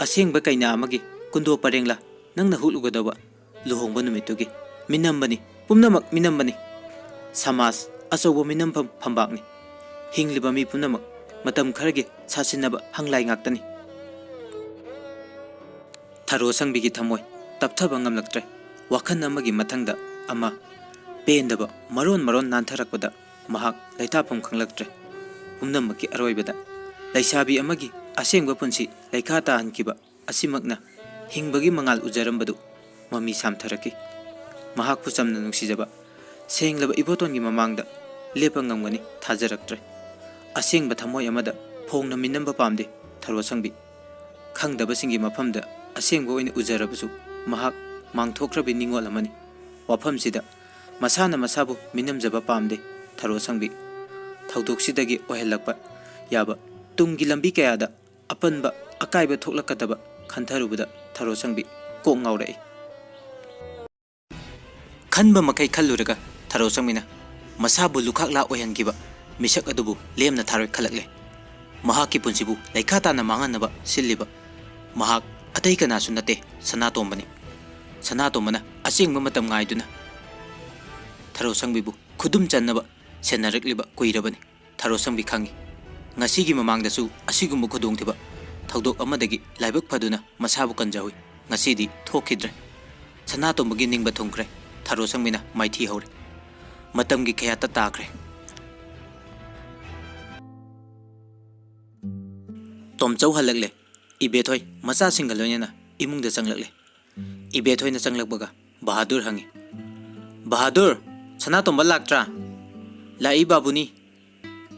ꯑꯁꯦꯡꯕ ꯀꯩꯅꯥ ꯑꯃꯒꯤ ꯀꯨꯟꯗꯣ ꯄꯔꯦꯡꯂꯥ ꯅꯪꯅ ꯍꯨꯠꯂꯨꯒꯗꯧꯕ? ꯂꯨꯍꯣꯡꯕ ꯅꯨꯃꯤꯠꯇꯨꯒꯤ ꯃꯤꯅꯝꯕꯅꯤ, ꯄꯨꯝꯅꯃꯛ ꯃꯤꯅꯝꯕꯅꯤ꯫ ꯁꯃꯥꯖ ꯑꯆꯧꯕ ꯃꯤꯅꯝꯐꯝ ꯐꯝꯕꯥꯛꯅꯤ꯫ ꯍꯤꯡꯂꯤꯕ ꯃꯤ ꯄꯨꯝꯅꯃꯛ ꯃꯇꯝ ꯈꯔꯒꯤ ꯁꯥꯁꯤꯟꯅꯕ ꯍꯪꯂꯥꯏ ꯉꯥꯛꯇꯅꯤ꯫ ꯊꯔꯣ ꯁꯪꯕꯤꯒꯤ ꯊꯃꯣꯏ ꯇꯞꯊꯕ ꯉꯝꯂꯛꯇ꯭ꯔꯦ꯫ ꯋꯥꯈꯜ ꯑꯃꯒꯤ ꯃꯊꯪꯗ ꯑꯃ, ꯄꯦꯟꯗꯕ ꯃꯔꯣꯟ ꯃꯔꯣꯟ ꯅꯥꯟꯊꯔꯛꯄꯗ ꯃꯍꯥꯛ ꯂꯩꯇꯥꯐꯝ ꯈꯪꯂꯛꯇ꯭ꯔꯦ꯫ ꯄꯨꯝꯅꯃꯛꯀꯤ ꯑꯔꯣꯏꯕꯗ ꯂꯩꯁꯥꯕꯤ ꯑꯃꯒꯤ ꯑꯁꯦꯡꯕ ꯄꯨꯟꯁꯤ ꯂꯩꯈꯥ ꯇꯥꯍꯟꯈꯤꯕ ꯑꯁꯤꯃꯛꯅ ꯍꯤꯡꯕꯒꯤ ꯃꯉꯥꯜ ꯎꯖꯔꯝꯕꯗꯨ ꯃꯃꯤ ꯁꯥꯝꯊꯔꯛꯈꯤ꯫ ꯃꯍꯥꯛꯄꯨ ꯆꯝꯅ ꯅꯨꯡꯁꯤꯖꯕ ꯁꯦꯡꯂꯕ ꯏꯕꯣꯇꯣꯟꯒꯤ ꯃꯃꯥꯡꯗ ꯂꯦꯞꯄ ꯉꯝꯒꯅꯤ ꯊꯥꯖꯔꯛꯇ꯭ꯔꯦ꯫ ꯑꯁꯦꯡꯕ ꯊꯃꯣꯏ ꯑꯃꯗ ꯐꯣꯡꯅ ꯃꯤꯅꯝꯕ ꯄꯥꯝꯗꯦ ꯊꯔꯣ ꯁꯪꯕꯤ꯫ ꯈꯪꯗꯕꯁꯤꯡꯒꯤ ꯃꯐꯝꯗ ꯑꯁꯦꯡꯕ ꯑꯣꯏꯅ ꯎꯖꯔꯕꯁꯨ ꯃꯍꯥꯛ ꯃꯥꯡꯊꯣꯛꯈ꯭ꯔꯕꯤ ꯅꯤꯡꯉꯣꯜ ꯑꯃꯅꯤ꯫ ꯋꯥꯐꯝꯁꯤꯗ ꯃꯁꯥꯅ ꯃꯁꯥꯕꯨ ꯃꯤꯅꯝꯖꯕ ꯄꯥꯝꯗꯦ ꯊꯔꯣ ꯁꯪꯕꯤ꯫ ꯊꯧꯗꯣꯛꯁꯤꯗꯒꯤ ꯑꯣꯏꯍꯜꯂꯛꯄ ꯌꯥꯕ ꯇꯨꯡꯒꯤ ꯂꯝꯕꯤ ꯀꯌꯥꯗ ꯑꯄꯟꯕ ꯑꯀꯥꯏꯕ ꯊꯣꯛꯂꯛꯀꯗꯕ ꯈꯟꯊꯔꯨꯕꯗ ꯊꯔꯣ ꯁꯪꯕꯤ ꯀꯣꯛ ꯉꯥꯎꯔꯛꯏ꯫ ꯈꯟꯕ ꯃꯈꯩ ꯈꯜꯂꯨꯔꯒ ꯊꯔꯣ ꯁꯪꯕꯤꯅ ꯃꯁꯥꯕꯨ ꯂꯨꯈꯥꯛꯂꯥ ꯑꯣꯏꯍꯟꯈꯤꯕ ꯃꯤꯁꯛ ꯑꯗꯨꯕꯨ ꯂꯦꯝꯅ ꯊꯥꯔꯣꯏ ꯈꯜꯂꯛꯂꯦ꯫ ꯃꯍꯥꯛꯀꯤ ꯄꯨꯟꯁꯤꯕꯨ ꯂꯩꯈꯥ ꯇꯥꯅ ꯃꯥꯡꯍꯟꯅꯕ ꯁꯤꯜꯂꯤꯕ ꯃꯍꯥꯛ ꯑꯇꯩ ꯀꯅꯥꯁꯨ ꯅꯠꯇꯦ, ꯁꯅꯥꯇꯣꯝꯕꯅꯤ꯫ ꯁꯅꯥꯇꯣꯝꯕꯅ ꯑꯁꯦꯡꯕ ꯃꯇꯝ ꯉꯥꯏꯗꯨꯅ ꯊꯔꯣ ꯁꯪꯕꯤꯕꯨ ꯈꯨꯗꯨꯝ ꯆꯟꯅꯕ ꯁꯦꯟꯅꯔꯛꯂꯤꯕ ꯀꯨꯏꯔꯕꯅꯤ꯫ ꯊꯔꯣ ꯁꯪꯕꯤ ꯈꯪꯏ꯫ ꯉꯁꯤꯒꯤ ꯃꯃꯥꯡꯗꯁꯨ ꯑꯁꯤꯒꯨꯝꯕ ꯈꯨꯗꯣꯡꯊꯤꯕ ꯊꯧꯗꯣꯛ ꯑꯃꯗꯒꯤ ꯂꯥꯏꯕꯛ ꯐꯗꯨꯅ ꯃꯁꯥꯕꯨ ꯀꯟꯖꯍꯧꯏ꯫ ꯉꯁꯤꯗꯤ ꯊꯣꯛꯈꯤꯗ꯭ꯔꯦ꯫ ꯁꯅꯥꯇꯣꯝꯕꯒꯤ ꯅꯤꯡꯕ ꯊꯨꯡꯈ꯭ꯔꯦ꯫ ꯊꯔꯣ ꯁꯪꯕꯤꯅ ꯃꯥꯏꯊꯤ ꯍꯧꯔꯦ꯫ ꯃꯇꯝꯒꯤ ꯈꯌꯥꯠꯇ ꯇꯥꯈ꯭ꯔꯦ꯫ ꯇꯣꯝꯆꯧ ꯍꯜꯂꯛꯂꯦ꯫ ꯏꯕꯦꯊꯣꯏ ꯃꯆꯥꯁꯤꯡꯒ ꯂꯣꯏꯅꯅ ꯏꯃꯨꯡꯗ ꯆꯪꯂꯛꯂꯦ꯫ ꯏꯕꯦꯊꯣꯏꯅ ꯆꯪꯂꯛꯄꯒ ꯕꯍꯥꯗꯨꯔ ꯍꯪꯉꯤ, "ꯕꯍꯥꯗꯨꯔ, ꯁꯅꯥꯇꯣꯝꯕ ꯂꯥꯛꯇ꯭ꯔꯥ?" "ꯂꯥꯛꯏ ꯕꯥꯕꯨꯅꯤ꯫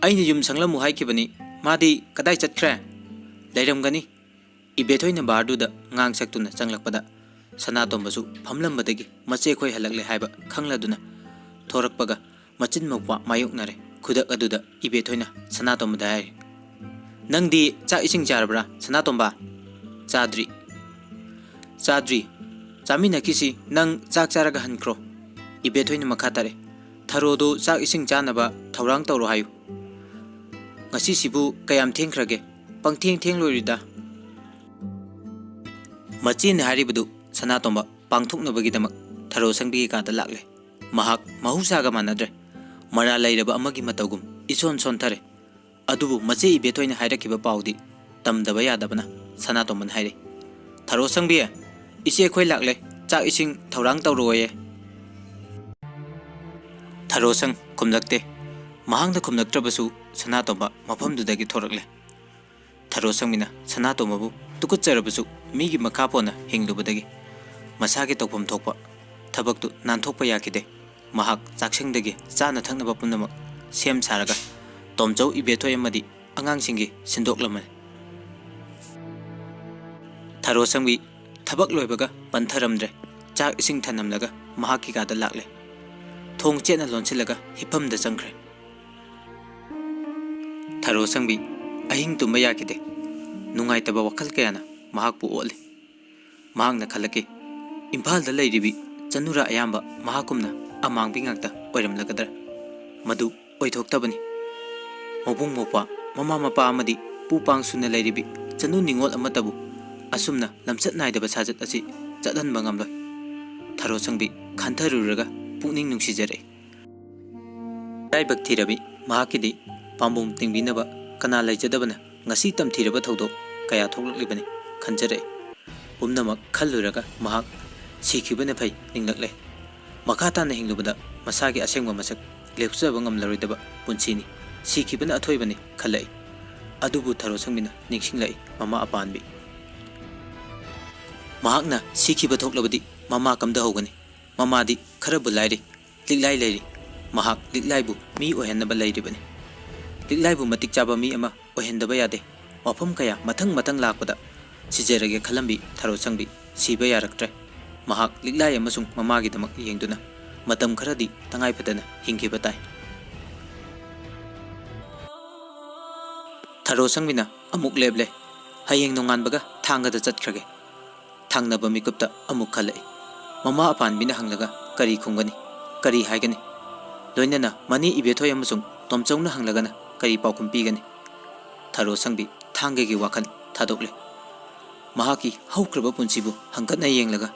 ꯑꯩꯅ ꯌꯨꯝ ꯁꯪꯂꯝꯃꯨ ꯍꯥꯏꯈꯤꯕꯅꯤ꯫ ꯃꯥꯗꯤ ꯀꯗꯥꯏ ꯆꯠꯈ꯭ꯔꯦ?" "ꯂꯩꯔꯝꯒꯅꯤ꯫" ꯏꯕꯦꯊꯣꯏꯅ ꯕꯍꯥꯗꯨꯔꯗ ꯉꯥꯡ ꯁꯛꯇꯨꯅ ꯆꯪꯂꯛꯄꯗ ꯁꯅꯥꯇꯣꯝꯕꯁꯨ ꯐꯝꯂꯝꯕꯗꯒꯤ ꯃꯆꯦꯈꯣꯏ ꯍꯜꯂꯛꯂꯦ ꯍꯥꯏꯕ ꯈꯪꯂꯗꯨꯅ ꯊꯣꯔꯛꯄꯒ ꯃꯆꯤꯟ ꯃꯧꯄ꯭ꯋꯥ ꯃꯥꯌꯣꯛꯅꯔꯦ꯫ ꯈꯨꯗꯛ ꯑꯗꯨꯗ ꯏꯕꯦꯊꯣꯏꯅ ꯁꯅꯥꯇꯣꯝꯕꯗ ꯍꯥꯏꯔꯦ, "ꯅꯪꯗꯤ ꯆꯥꯛ ꯏꯁꯤꯡ ꯆꯥꯔꯕ꯭ꯔꯥ, ꯁꯅꯥꯇꯣꯝꯕ?" "ꯆꯥꯗ꯭ꯔꯤ꯫" "ꯆꯥꯗ꯭ꯔꯤ? ꯆꯥꯃꯤꯟꯅꯈꯤꯁꯤ, ꯅꯪ ꯆꯥꯛ ꯆꯥꯔꯒ ꯍꯟꯈ꯭ꯔꯣ꯫" ꯏꯕꯦꯊꯣꯏꯅ ꯃꯈꯥ ꯇꯥꯔꯦ, "ꯊꯔꯣꯗꯨ ꯆꯥꯛ ꯏꯁꯤꯡ ꯆꯥꯅꯕ ꯊꯧꯔꯥꯡ ꯇꯧꯔꯣ ꯍꯥꯏꯌꯨ꯫" ꯉꯁꯤꯁꯤꯕꯨ ꯀꯌꯥꯝ ꯊꯦꯡꯈ꯭ꯔꯒꯦ? ꯄꯪꯊꯦꯡ ꯊꯦꯡꯂꯣꯏꯔꯤꯗ꯫ ꯃꯆꯦꯅ ꯍꯥꯏꯔꯤꯕꯗꯨ ꯁꯅꯥꯇꯣꯝꯕ ꯄꯥꯡꯊꯣꯛꯅꯕꯒꯤꯗꯃꯛ ꯊꯔꯣ ꯁꯪꯕꯤꯒꯤ ꯀꯥꯗ ꯂꯥꯛꯂꯦ꯫ ꯃꯍꯥꯛ ꯃꯍꯧꯁꯥꯒ ꯃꯥꯟꯅꯗ꯭ꯔꯦ꯫ ꯃꯔꯥꯜ ꯂꯩꯔꯕ ꯑꯃꯒꯤ ꯃꯇꯧꯒꯨꯝ ꯏꯁꯣꯟ ꯁꯣꯟꯊꯔꯦ꯫ ꯑꯗꯨꯕꯨ ꯃꯆꯦ ꯏꯕꯦꯊꯣꯏꯅ ꯍꯥꯏꯔꯛꯈꯤꯕ ꯄꯥꯎꯗꯤ ꯇꯝꯗꯕ ꯌꯥꯗꯕꯅ ꯁꯅꯥꯇꯣꯝꯕꯅ ꯍꯥꯏꯔꯦ꯫ "ꯊꯔꯣ ꯁꯪꯕꯤ, ꯏꯆꯦ ꯑꯩꯈꯣꯏ ꯂꯥꯛꯂꯦ, ꯆꯥꯛ ꯏꯁꯤꯡ ꯊꯧꯔꯥꯡ ꯇꯧꯔꯛꯑꯣꯌꯦ꯫" ꯊꯔꯣꯁꯪ ꯈꯨꯝꯂꯛꯇꯦ꯫ ꯃꯍꯥꯛꯅ ꯈꯨꯝꯂꯛꯇ꯭ꯔꯕꯁꯨ ꯁꯅꯥꯇꯣꯝꯕ ꯃꯐꯝꯗꯨꯗꯒꯤ ꯊꯣꯔꯛꯂꯦ꯫ ꯊꯔꯣꯁꯪꯕꯤꯅ ꯁꯅꯥꯇꯣꯝꯕꯕꯨ ꯇꯨꯀꯠꯆꯔꯕꯁꯨ ꯃꯤꯒꯤ ꯃꯈꯥ ꯄꯣꯟꯅ ꯍꯤꯡꯂꯨꯕꯗꯒꯤ ꯃꯁꯥꯒꯤ ꯇꯧꯐꯝ ꯊꯣꯛꯄ ꯊꯕꯛꯇꯨ ꯅꯥꯟꯊꯣꯛꯄ ꯌꯥꯈꯤꯗꯦ꯫ ꯃꯍꯥꯛ ꯆꯥꯛꯁꯪꯗꯒꯤ ꯆꯥꯅ ꯊꯛꯅꯕ ꯄꯨꯝꯅꯃꯛ ꯁꯦꯝ ꯁꯥꯔꯒ ꯇꯣꯝꯆꯧ, ꯏꯕꯦꯊꯣꯏ ꯑꯃꯗꯤ ꯑꯉꯥꯡꯁꯤꯡꯒꯤ ꯁꯤꯟꯗꯣꯛꯂꯝꯃꯤ꯫ ꯊꯔꯣꯁꯪꯕꯤ ꯊꯕꯛ ꯂꯣꯏꯕꯒ ꯄꯟꯊꯔꯝꯗ꯭ꯔꯦ꯫ ꯆꯥꯛ ꯏꯁꯤꯡ ꯊꯅꯝꯂꯒ ꯃꯍꯥꯛꯀꯤ ꯀꯥꯗ ꯂꯥꯛꯂꯦ꯫ ꯊꯣꯡ ꯆꯦꯠꯅ ꯂꯣꯟꯁꯤꯜꯂꯒ ꯍꯤꯞꯐꯝꯗ ꯆꯪꯈ꯭ꯔꯦ꯫ ꯊꯔꯣꯁꯪꯕꯤ ꯑꯍꯤꯡ ꯇꯨꯝꯕ ꯌꯥꯈꯤꯗꯦ꯫ ꯅꯨꯡꯉꯥꯏꯇꯕ ꯋꯥꯈꯜ ꯀꯌꯥꯅ ꯃꯍꯥꯛꯄꯨ ꯑꯣꯠꯂꯤ꯫ ꯃꯍꯥꯛꯅ ꯈꯜꯂꯛꯈꯤ, ꯏꯝꯐꯥꯜꯗ ꯂꯩꯔꯤꯕꯤ ꯆꯅꯨꯔꯥ ꯑꯌꯥꯝꯕ ꯃꯍꯥꯛꯀꯨꯝꯅ ꯑꯃꯥꯡꯕꯤ ꯉꯥꯛꯇ ꯑꯣꯏꯔꯝꯂꯒꯗ꯭ꯔꯥ? ꯃꯗꯨ ꯑꯣꯏꯊꯣꯛꯇꯕꯅꯤ꯫ ꯃꯕꯨꯡ ꯃꯧꯄ꯭ꯋꯥ, ꯃꯃꯥ ꯃꯄꯥ ꯑꯃꯗꯤ ꯄꯨ ꯄꯥꯡ ꯁꯨꯅ ꯂꯩꯔꯤꯕꯤ ꯆꯅꯨ ꯅꯤꯉꯣꯜ ꯑꯃꯠꯇꯕꯨ ꯑꯁꯨꯝꯅ ꯂꯝꯆꯠ ꯅꯥꯏꯗꯕ ꯁꯥꯖꯠ ꯑꯁꯤ ꯆꯠꯍꯟꯕ ꯉꯝꯂꯣꯏ꯫ ꯊꯔꯣꯁꯪꯕꯤ ꯈꯟꯊꯔꯨꯔꯒ ꯄꯨꯛꯅꯤꯡ ꯅꯨꯡꯁꯤꯖꯔꯛꯏ꯫ ꯏꯔꯥꯏꯕꯛ ꯊꯤꯔꯕꯤ ꯃꯍꯥꯛꯀꯤꯗꯤ ꯄꯥꯝꯕꯣꯝ ꯇꯤꯡꯕꯤꯅꯕ ꯀꯅꯥ ꯂꯩꯖꯗꯕꯅ ꯉꯁꯤ ꯇꯝꯊꯤꯔꯕ ꯊꯧꯗꯣꯛ ꯀꯌꯥ ꯊꯣꯛꯂꯛꯂꯤꯕꯅꯤ ꯈꯟꯖꯔꯛꯏ꯫ ꯄꯨꯝꯅꯃꯛ ꯈꯜꯂꯨꯔꯒ ꯃꯍꯥꯛ ꯁꯤꯈꯤꯕꯅ ꯐꯩ ꯅꯤꯡꯂꯛꯂꯦ꯫ ꯃꯈꯥ ꯇꯥꯅ ꯍꯤꯡꯂꯨꯕꯗ ꯃꯁꯥꯒꯤ ꯑꯁꯦꯡꯕ ꯃꯁꯛ ꯂꯦꯞꯆꯕ ꯉꯝꯂꯔꯣꯏꯗꯕ ꯄꯨꯟꯁꯤꯅꯤ꯫ ꯁꯤꯈꯤꯕꯅ ꯑꯊꯣꯏꯕꯅꯤ ꯈꯜꯂꯛꯏ꯫ ꯑꯗꯨꯕꯨ ꯊꯔꯣꯁꯪꯕꯤꯅ ꯅꯤꯡꯁꯤꯡꯂꯛꯏ ꯃꯃꯥ ꯑꯄꯥꯟꯕꯤ꯫ ꯃꯍꯥꯛꯅ ꯁꯤꯈꯤꯕ ꯊꯣꯛꯂꯕꯗꯤ ꯃꯃꯥ ꯀꯝꯗꯍꯧꯒꯅꯤ? ꯃꯃꯥꯗꯤ ꯈꯔꯕꯨ ꯂꯥꯏꯔꯤ, ꯂꯤꯛꯂꯥꯏ ꯂꯩꯔꯤ꯫ ꯃꯍꯥꯛ ꯂꯤꯛꯂꯥꯏꯕꯨ ꯃꯤ ꯑꯣꯏꯍꯟꯅꯕ ꯂꯩꯔꯤꯕꯅꯤ꯫ ꯂꯤꯛꯂꯥꯏꯕꯨ ꯃꯇꯤꯛ ꯆꯥꯕ ꯃꯤ ꯑꯃ ꯑꯣꯏꯍꯟꯗꯕ ꯌꯥꯗꯦ꯫ ꯋꯥꯐꯝ ꯀꯌꯥ ꯃꯊꯪ ꯃꯊꯪ ꯂꯥꯛꯄꯗ ꯁꯤꯖꯔꯒꯦ ꯈꯜꯂꯝꯕꯤ ꯊꯔꯣꯁꯪꯕꯤ ꯁꯤꯕ ꯌꯥꯔꯛꯇ꯭ꯔꯦ꯫ ꯃꯍꯥꯛ ꯂꯤꯛꯂꯥꯏ ꯑꯃꯁꯨꯡ ꯃꯃꯥꯒꯤꯗꯃꯛ ꯌꯦꯡꯗꯨꯅ ꯃꯇꯝ ꯈꯔꯗꯤ ꯇꯉꯥꯏ ꯐꯗꯅ ꯍꯤꯡꯈꯤꯕ ꯇꯥꯏ꯫ ꯊꯔꯣꯁꯪꯕꯤꯅ ꯑꯃꯨꯛ ꯂꯦꯞꯂꯦ꯫ ꯍꯌꯦꯡ ꯅꯣꯡꯉꯥꯟꯕꯒ ꯊꯥꯡꯒꯗ ꯆꯠꯈ꯭ꯔꯒꯦ꯫ ꯊꯪꯅꯕ ꯃꯤꯀꯨꯞꯇ ꯑꯃꯨꯛ ꯈꯜꯂꯛꯏ꯫ ꯃꯃꯥ ꯑꯄꯥꯟꯕꯤꯅ ꯍꯪꯂꯒ ꯀꯔꯤ ꯈꯨꯝꯒꯅꯤ? ꯀꯔꯤ ꯍꯥꯏꯒꯅꯤ? ꯂꯣꯏꯅꯅ ꯃꯅꯦ ꯏꯕꯦꯊꯣꯏ ꯑꯃꯁꯨꯡ ꯇꯣꯝꯆꯧꯅ ꯍꯪꯂꯒꯅ ꯀꯔꯤ ꯄꯥꯎꯈꯨꯝ ꯄꯤꯒꯅꯤ? ꯊꯔꯣ ꯁꯪꯕꯤ ꯊꯥꯡꯒꯒꯤ ꯋꯥꯈꯜ ꯊꯥꯗꯣꯛꯂꯦ꯫ ꯃꯍꯥꯛꯀꯤ ꯍꯧꯈ꯭ꯔꯕ ꯄꯨꯟꯁꯤꯕꯨ ꯍꯪꯒꯠꯅ ꯌꯦꯡꯂꯒ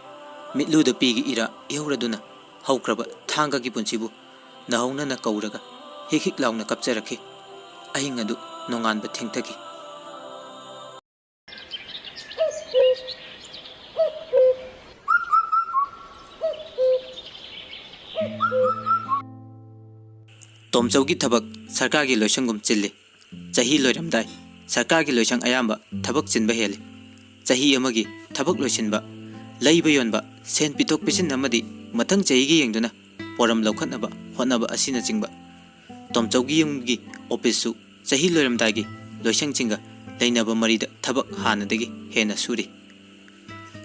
ꯃꯤꯠꯂꯨꯗ ꯄꯤꯒꯤ ꯏꯔꯥ ꯏꯍꯧꯔꯗꯨꯅ ꯍꯧꯈ꯭ꯔꯕ ꯊꯥꯡꯒꯒꯤ ꯄꯨꯟꯁꯤꯕꯨ ꯅꯧꯍꯧꯅꯅ ꯀꯧꯔꯒ ꯍꯤꯛ ꯍꯤꯛ ꯂꯥꯎꯅ ꯀꯞꯆꯔꯛꯈꯤ꯫ ꯑꯍꯤꯡ ꯑꯗꯨ ꯅꯣꯡꯉꯥꯟꯕ ꯊꯦꯡꯊꯈꯤ꯫ ꯇꯣꯝꯆꯧꯒꯤ ꯊꯕꯛ ꯁꯔꯀꯥꯔꯒꯤ ꯂꯣꯏꯁꯪꯒꯨꯝ ꯆꯤꯜꯂꯤ꯫ ꯆꯍꯤ ꯂꯣꯏꯔꯝꯗꯥꯏ ꯁꯔꯀꯥꯔꯒꯤ ꯂꯣꯏꯁꯪ ꯑꯌꯥꯝꯕ ꯊꯕꯛ ꯆꯤꯟꯕ ꯍꯦꯜꯂꯤ꯫ ꯆꯍꯤ ꯑꯃꯒꯤ ꯊꯕꯛ ꯂꯣꯏꯁꯤꯟꯕ, ꯂꯩꯕ ꯌꯣꯟꯕ, ꯁꯦꯟ ꯄꯤꯊꯣꯛ ꯄꯤꯁꯤꯟ ꯑꯃꯗꯤ ꯃꯊꯪ ꯆꯍꯤꯒꯤ ꯌꯦꯡꯗꯨꯅ ꯄꯣꯔꯝ ꯂꯧꯈꯠꯅꯕ ꯍꯣꯠꯅꯕ ꯑꯁꯤꯅꯆꯤꯡꯕ꯫ ꯇꯣꯝꯆꯧꯒꯤ ꯌꯨꯝꯒꯤ ꯑꯣꯐꯤꯁꯁꯨ ꯆꯍꯤ ꯂꯣꯏꯔꯝꯗꯥꯏꯒꯤ ꯂꯣꯏꯁꯪꯁꯤꯡꯒ ꯂꯩꯅꯕ ꯃꯔꯤꯗ ꯊꯕꯛ ꯍꯥꯟꯅꯗꯒꯤ ꯍꯦꯟꯅ ꯁꯨꯔꯤ꯫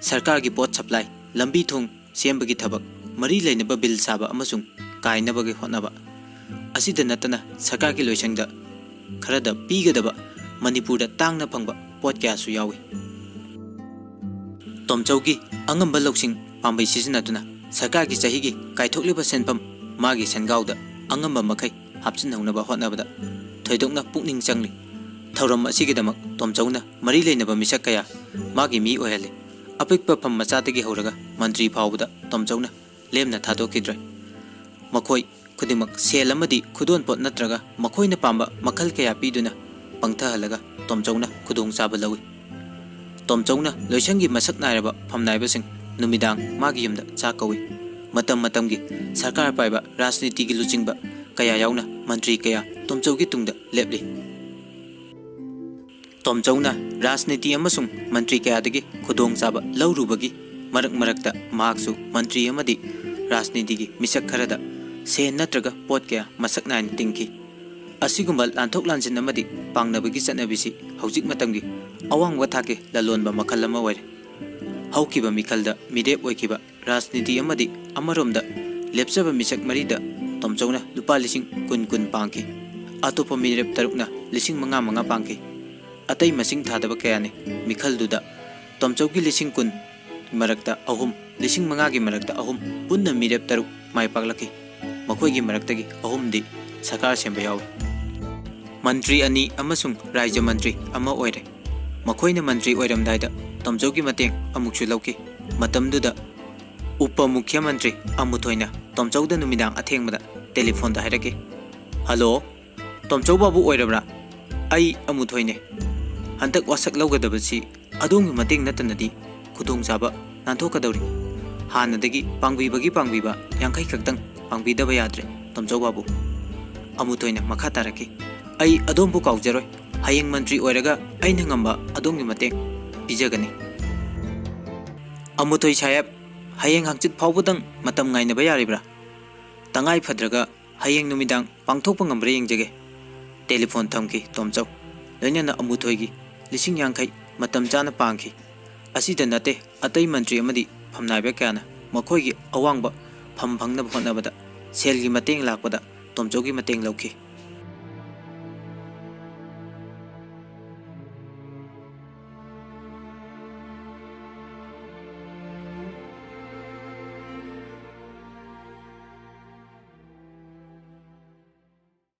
ꯁꯔꯀꯥꯔꯒꯤ ꯄꯣꯠ ꯁꯄ꯭ꯂꯥꯏ, ꯂꯝꯕꯤ ꯊꯣꯡ ꯁꯦꯝꯕꯒꯤ ꯊꯕꯛ, ꯃꯔꯤ ꯂꯩꯅꯕ ꯕꯤꯜ ꯁꯥꯕ ꯑꯃꯁꯨꯡ ꯀꯥꯏꯅꯕꯒꯤ ꯍꯣꯠꯅꯕ꯫ ꯑꯁꯤꯗ ꯅꯠꯇꯅ ꯁꯔꯀꯥꯔꯒꯤ ꯂꯣꯏꯁꯪꯗ ꯈꯔꯗ ꯄꯤꯒꯗꯕ ꯃꯅꯤꯄꯨꯔꯗ ꯇꯥꯡꯅ ꯐꯪꯕ ꯄꯣꯠ ꯀꯌꯥꯁꯨ ꯌꯥꯎꯏ꯫ ꯇꯣꯝꯆꯧꯒꯤ ꯑꯉꯝꯕ ꯂꯧꯁꯤꯡ ꯄꯥꯝꯕꯩ ꯁꯤꯖꯤꯟꯅꯗꯨꯅ ꯁꯔꯀꯥꯔꯒꯤ ꯆꯍꯤꯒꯤ ꯀꯥꯏꯊꯣꯛꯂꯤꯕ ꯁꯦꯟꯐꯝ ꯃꯥꯒꯤ ꯁꯦꯟꯒꯥꯎꯗ ꯑꯉꯝꯕ ꯃꯈꯩ ꯍꯥꯞꯆꯤꯟꯍꯧꯅꯕ ꯍꯣꯠꯅꯕꯗ ꯊꯣꯏꯗꯣꯛꯅ ꯄꯨꯛꯅꯤꯡ ꯆꯪꯂꯤ꯫ ꯊꯧꯔꯝ ꯑꯁꯤꯒꯤꯗꯃꯛ ꯇꯣꯝꯆꯧꯅ ꯃꯔꯤ ꯂꯩꯅꯕ ꯃꯤꯁꯛ ꯀꯌꯥ, ꯃꯥꯒꯤ ꯃꯤ ꯑꯣꯏꯍꯜꯂꯤ꯫ ꯑꯄꯤꯛꯄ ꯐꯝ ꯃꯆꯥꯗꯒꯤ ꯍꯧꯔꯒ ꯃꯟꯇ꯭ꯔꯤ ꯐꯥꯎꯕꯗ ꯇꯣꯝꯆꯧꯅ ꯂꯦꯝꯅ ꯊꯥꯗꯣꯛꯈꯤꯗ꯭ꯔꯦ꯫ ꯃꯈꯣꯏ ꯈꯨꯗꯤꯡꯃꯛ ꯁꯦꯜ ꯑꯃꯗꯤ ꯈꯨꯗꯣꯜꯄꯣꯠ ꯅꯠꯇ꯭ꯔꯒ ꯃꯈꯣꯏꯅ ꯄꯥꯝꯕ ꯃꯈꯜ ꯀꯌꯥ ꯄꯤꯗꯨꯅ ꯄꯪꯊꯍꯜꯂꯒ ꯇꯣꯝꯆꯧꯅ ꯈꯨꯗꯣꯡꯆꯥꯕ ꯂꯧꯏ꯫ ꯇꯣꯝꯆꯧꯅ ꯂꯣꯏꯁꯪꯒꯤ ꯃꯁꯛ ꯅꯥꯏꯔꯕ ꯐꯝꯅꯥꯏꯕꯁꯤꯡ ꯅꯨꯃꯤꯗꯥꯡ ꯃꯥꯒꯤ ꯌꯨꯝꯗ ꯆꯥꯛ ꯀꯧꯏ꯫ ꯃꯇꯝ ꯃꯇꯝꯒꯤ ꯁꯔꯀꯥꯔ ꯄꯥꯏꯕ ꯔꯥꯖꯅꯤꯇꯤꯒꯤ ꯂꯨꯆꯤꯡꯕ ꯀꯌꯥ ꯌꯥꯎꯅ ꯃꯟꯇ꯭ꯔꯤ ꯀꯌꯥ ꯇꯣꯝꯆꯧꯒꯤ ꯇꯨꯡꯗ ꯂꯦꯞꯂꯤ꯫ ꯇꯣꯝꯆꯧꯅ ꯔꯥꯖꯅꯤꯇꯤ ꯑꯃꯁꯨꯡ ꯃꯟꯇ꯭ꯔꯤ ꯀꯌꯥꯗꯒꯤ ꯈꯨꯗꯣꯡꯆꯥꯕ ꯂꯧꯔꯨꯕꯒꯤ ꯃꯔꯛ ꯃꯔꯛꯇ ꯃꯍꯥꯛꯁꯨ ꯃꯟꯇ꯭ꯔꯤ ꯑꯃꯗꯤ ꯔꯥꯖꯅꯤꯇꯤꯒꯤ ꯃꯤꯁꯛ ꯈꯔꯗ ꯁꯦꯟ ꯅꯠꯇ꯭ꯔꯒ ꯄꯣꯠ ꯀꯌꯥ ꯃꯁꯛ ꯅꯥꯏꯅ ꯇꯤꯡꯈꯤ꯫ ꯑꯁꯤꯒꯨꯝꯕ ꯂꯥꯟꯊꯣꯛ ꯂꯥꯟꯁꯤꯟ ꯑꯃꯗꯤ ꯄꯥꯡꯅꯕꯒꯤ ꯆꯠꯅꯕꯤꯁꯤ ꯍꯧꯖꯤꯛ ꯃꯇꯝꯒꯤ ꯑꯋꯥꯡꯕ ꯊꯥꯛꯀꯤ ꯂꯂꯣꯟꯕ ꯃꯈꯜ ꯑꯃ ꯑꯣꯏꯔꯦ꯫ ꯍꯧꯈꯤꯕ ꯃꯤꯈꯜꯗ ꯃꯤꯔꯦꯞ ꯑꯣꯏꯈꯤꯕ ꯔꯥꯖꯅꯤꯇꯤ ꯑꯃꯗꯤ ꯑꯃꯔꯣꯝꯗ ꯂꯦꯞꯆꯕ ꯃꯤꯁꯛ ꯃꯔꯤꯗ ꯇꯣꯝꯆꯧꯅ ꯂꯨꯄꯥ ꯂꯤꯁꯤꯡ ꯀꯨꯟ ꯀꯨꯟ ꯄꯥꯡꯈꯤ꯫ ꯑꯇꯣꯞꯄ ꯃꯤꯔꯦꯞ ꯇꯔꯨꯛꯅ ꯂꯤꯁꯤꯡ ꯃꯉꯥ ꯃꯉꯥ ꯄꯥꯡꯈꯤ꯫ ꯑꯇꯩ ꯃꯁꯤꯡ ꯊꯥꯗꯕ ꯀꯌꯥꯅꯤ꯫ ꯃꯤꯈꯜꯗꯨꯗ ꯇꯣꯝꯆꯧꯒꯤ ꯂꯤꯁꯤꯡ ꯀꯨꯟ ꯃꯔꯛꯇ ꯑꯍꯨꯝ, ꯂꯤꯁꯤꯡ ꯃꯉꯥꯒꯤ ꯃꯔꯛꯇ ꯑꯍꯨꯝ, ꯄꯨꯟꯅ ꯃꯤꯔꯦꯞ ꯇꯔꯨꯛ ꯃꯥꯏ ꯄꯥꯛꯂꯛꯈꯤ꯫ ꯃꯈꯣꯏꯒꯤ ꯃꯔꯛꯇꯒꯤ ꯑꯍꯨꯝꯗꯤ ꯁꯔꯀꯥꯔ ꯁꯦꯝꯕ ꯌꯥꯎꯏ꯫ ꯃꯟꯇ꯭ꯔꯤ ꯑꯅꯤ ꯑꯃꯁꯨꯡ ꯔꯥꯏꯖ꯭ꯌ ꯃꯟꯇ꯭ꯔꯤ ꯑꯃ ꯑꯣꯏꯔꯦ꯫ ꯃꯈꯣꯏꯅ ꯃꯟꯇ꯭ꯔꯤ ꯑꯣꯏꯔꯝꯗꯥꯏꯗ ꯇꯣꯝꯆꯧꯒꯤ ꯃꯇꯦꯡ ꯑꯃꯨꯛꯁꯨ ꯂꯧꯈꯤ꯫ ꯃꯇꯝꯗꯨꯗ ꯎꯄ ꯃꯨꯈ꯭ꯌ ꯃꯟꯇ꯭ꯔꯤ ꯑꯃꯨꯊꯣꯏꯅ ꯇꯣꯝꯆꯧꯗ ꯅꯨꯃꯤꯗꯥꯡ ꯑꯊꯦꯡꯕꯗ ꯇꯦꯂꯤꯐꯣꯟꯗ ꯍꯥꯏꯔꯛꯈꯤ, "ꯍꯜꯂꯣ, ꯇꯣꯝꯆꯧ ꯕꯥꯕꯨ ꯑꯣꯏꯔꯕ꯭ꯔꯥ? ꯑꯩ ꯑꯃꯨꯊꯣꯏꯅꯦ꯫ ꯍꯟꯗꯛ ꯋꯥꯁꯛ ꯂꯧꯒꯗꯕꯁꯤ ꯑꯗꯣꯝꯒꯤ ꯃꯇꯦꯡ ꯅꯠꯇꯅꯗꯤ ꯈꯨꯗꯣꯡꯆꯥꯕ ꯅꯥꯟꯊꯣꯛꯀꯗꯧꯔꯤ꯫ ꯍꯥꯟꯅꯗꯒꯤ ꯄꯥꯡꯕꯤꯕꯒꯤ ꯄꯥꯡꯕꯤꯕ, ꯌꯥꯡꯈꯩ ꯈꯛꯇꯪ ꯄꯥꯡꯕꯤꯗꯕ ꯌꯥꯗ꯭ꯔꯦ, ꯇꯣꯝꯆꯧ ꯕꯥꯕꯨ꯫" ꯑꯃꯨꯊꯣꯏꯅ ꯃꯈꯥ ꯇꯥꯔꯛꯈꯤ, "ꯑꯩ ꯑꯗꯣꯝꯕꯨ ꯀꯥꯎꯖꯔꯣꯏ꯫ ꯍꯌꯦꯡ ꯃꯟꯇ꯭ꯔꯤ ꯑꯣꯏꯔꯒ ꯑꯩꯅ ꯉꯝꯕ ꯑꯗꯣꯝꯒꯤ ꯃꯇꯦꯡ ꯄꯤꯖꯒꯅꯤ꯫" "ꯑꯃꯨꯊꯣꯏ ꯁꯥꯍꯦꯕ, ꯍꯌꯦꯡ ꯍꯪꯆꯤꯠ ꯐꯥꯎꯕꯗꯪ ꯃꯇꯝ ꯉꯥꯏꯅꯕ ꯌꯥꯔꯤꯕ꯭ꯔꯥ? ꯇꯉꯥꯏ ꯐꯗ꯭ꯔꯒ ꯍꯌꯦꯡ ꯅꯨꯃꯤꯗꯥꯡ ꯄꯥꯡꯊꯣꯛꯄ ꯉꯝꯕ꯭ꯔꯥ ꯌꯦꯡꯖꯒꯦ꯫" ꯇꯦꯂꯤꯐꯣꯟ ꯊꯝꯈꯤ ꯇꯣꯝꯆꯧ꯫ ꯂꯣꯏꯅꯅ ꯑꯃꯨꯊꯣꯏꯒꯤ ꯂꯤꯁꯤꯡ ꯌꯥꯡꯈꯩ ꯃꯇꯝ ꯆꯥꯅ ꯄꯥꯡꯈꯤ꯫ ꯑꯁꯤꯗ ꯅꯠꯇꯦ, ꯑꯇꯩ ꯃꯟꯇ꯭ꯔꯤ ꯑꯃꯗꯤ ꯐꯝꯅꯥꯏꯕ ꯀꯌꯥꯅ ꯃꯈꯣꯏꯒꯤ ꯑꯋꯥꯡꯕ ꯐꯝ ꯐꯪꯅꯕ ꯍꯣꯠꯅꯕꯗ ꯁꯦꯜꯒꯤ ꯃꯇꯦꯡ ꯂꯥꯛꯄꯗ ꯇꯣꯝꯆꯧꯒꯤ ꯃꯇꯦꯡ ꯂꯧꯈꯤ꯫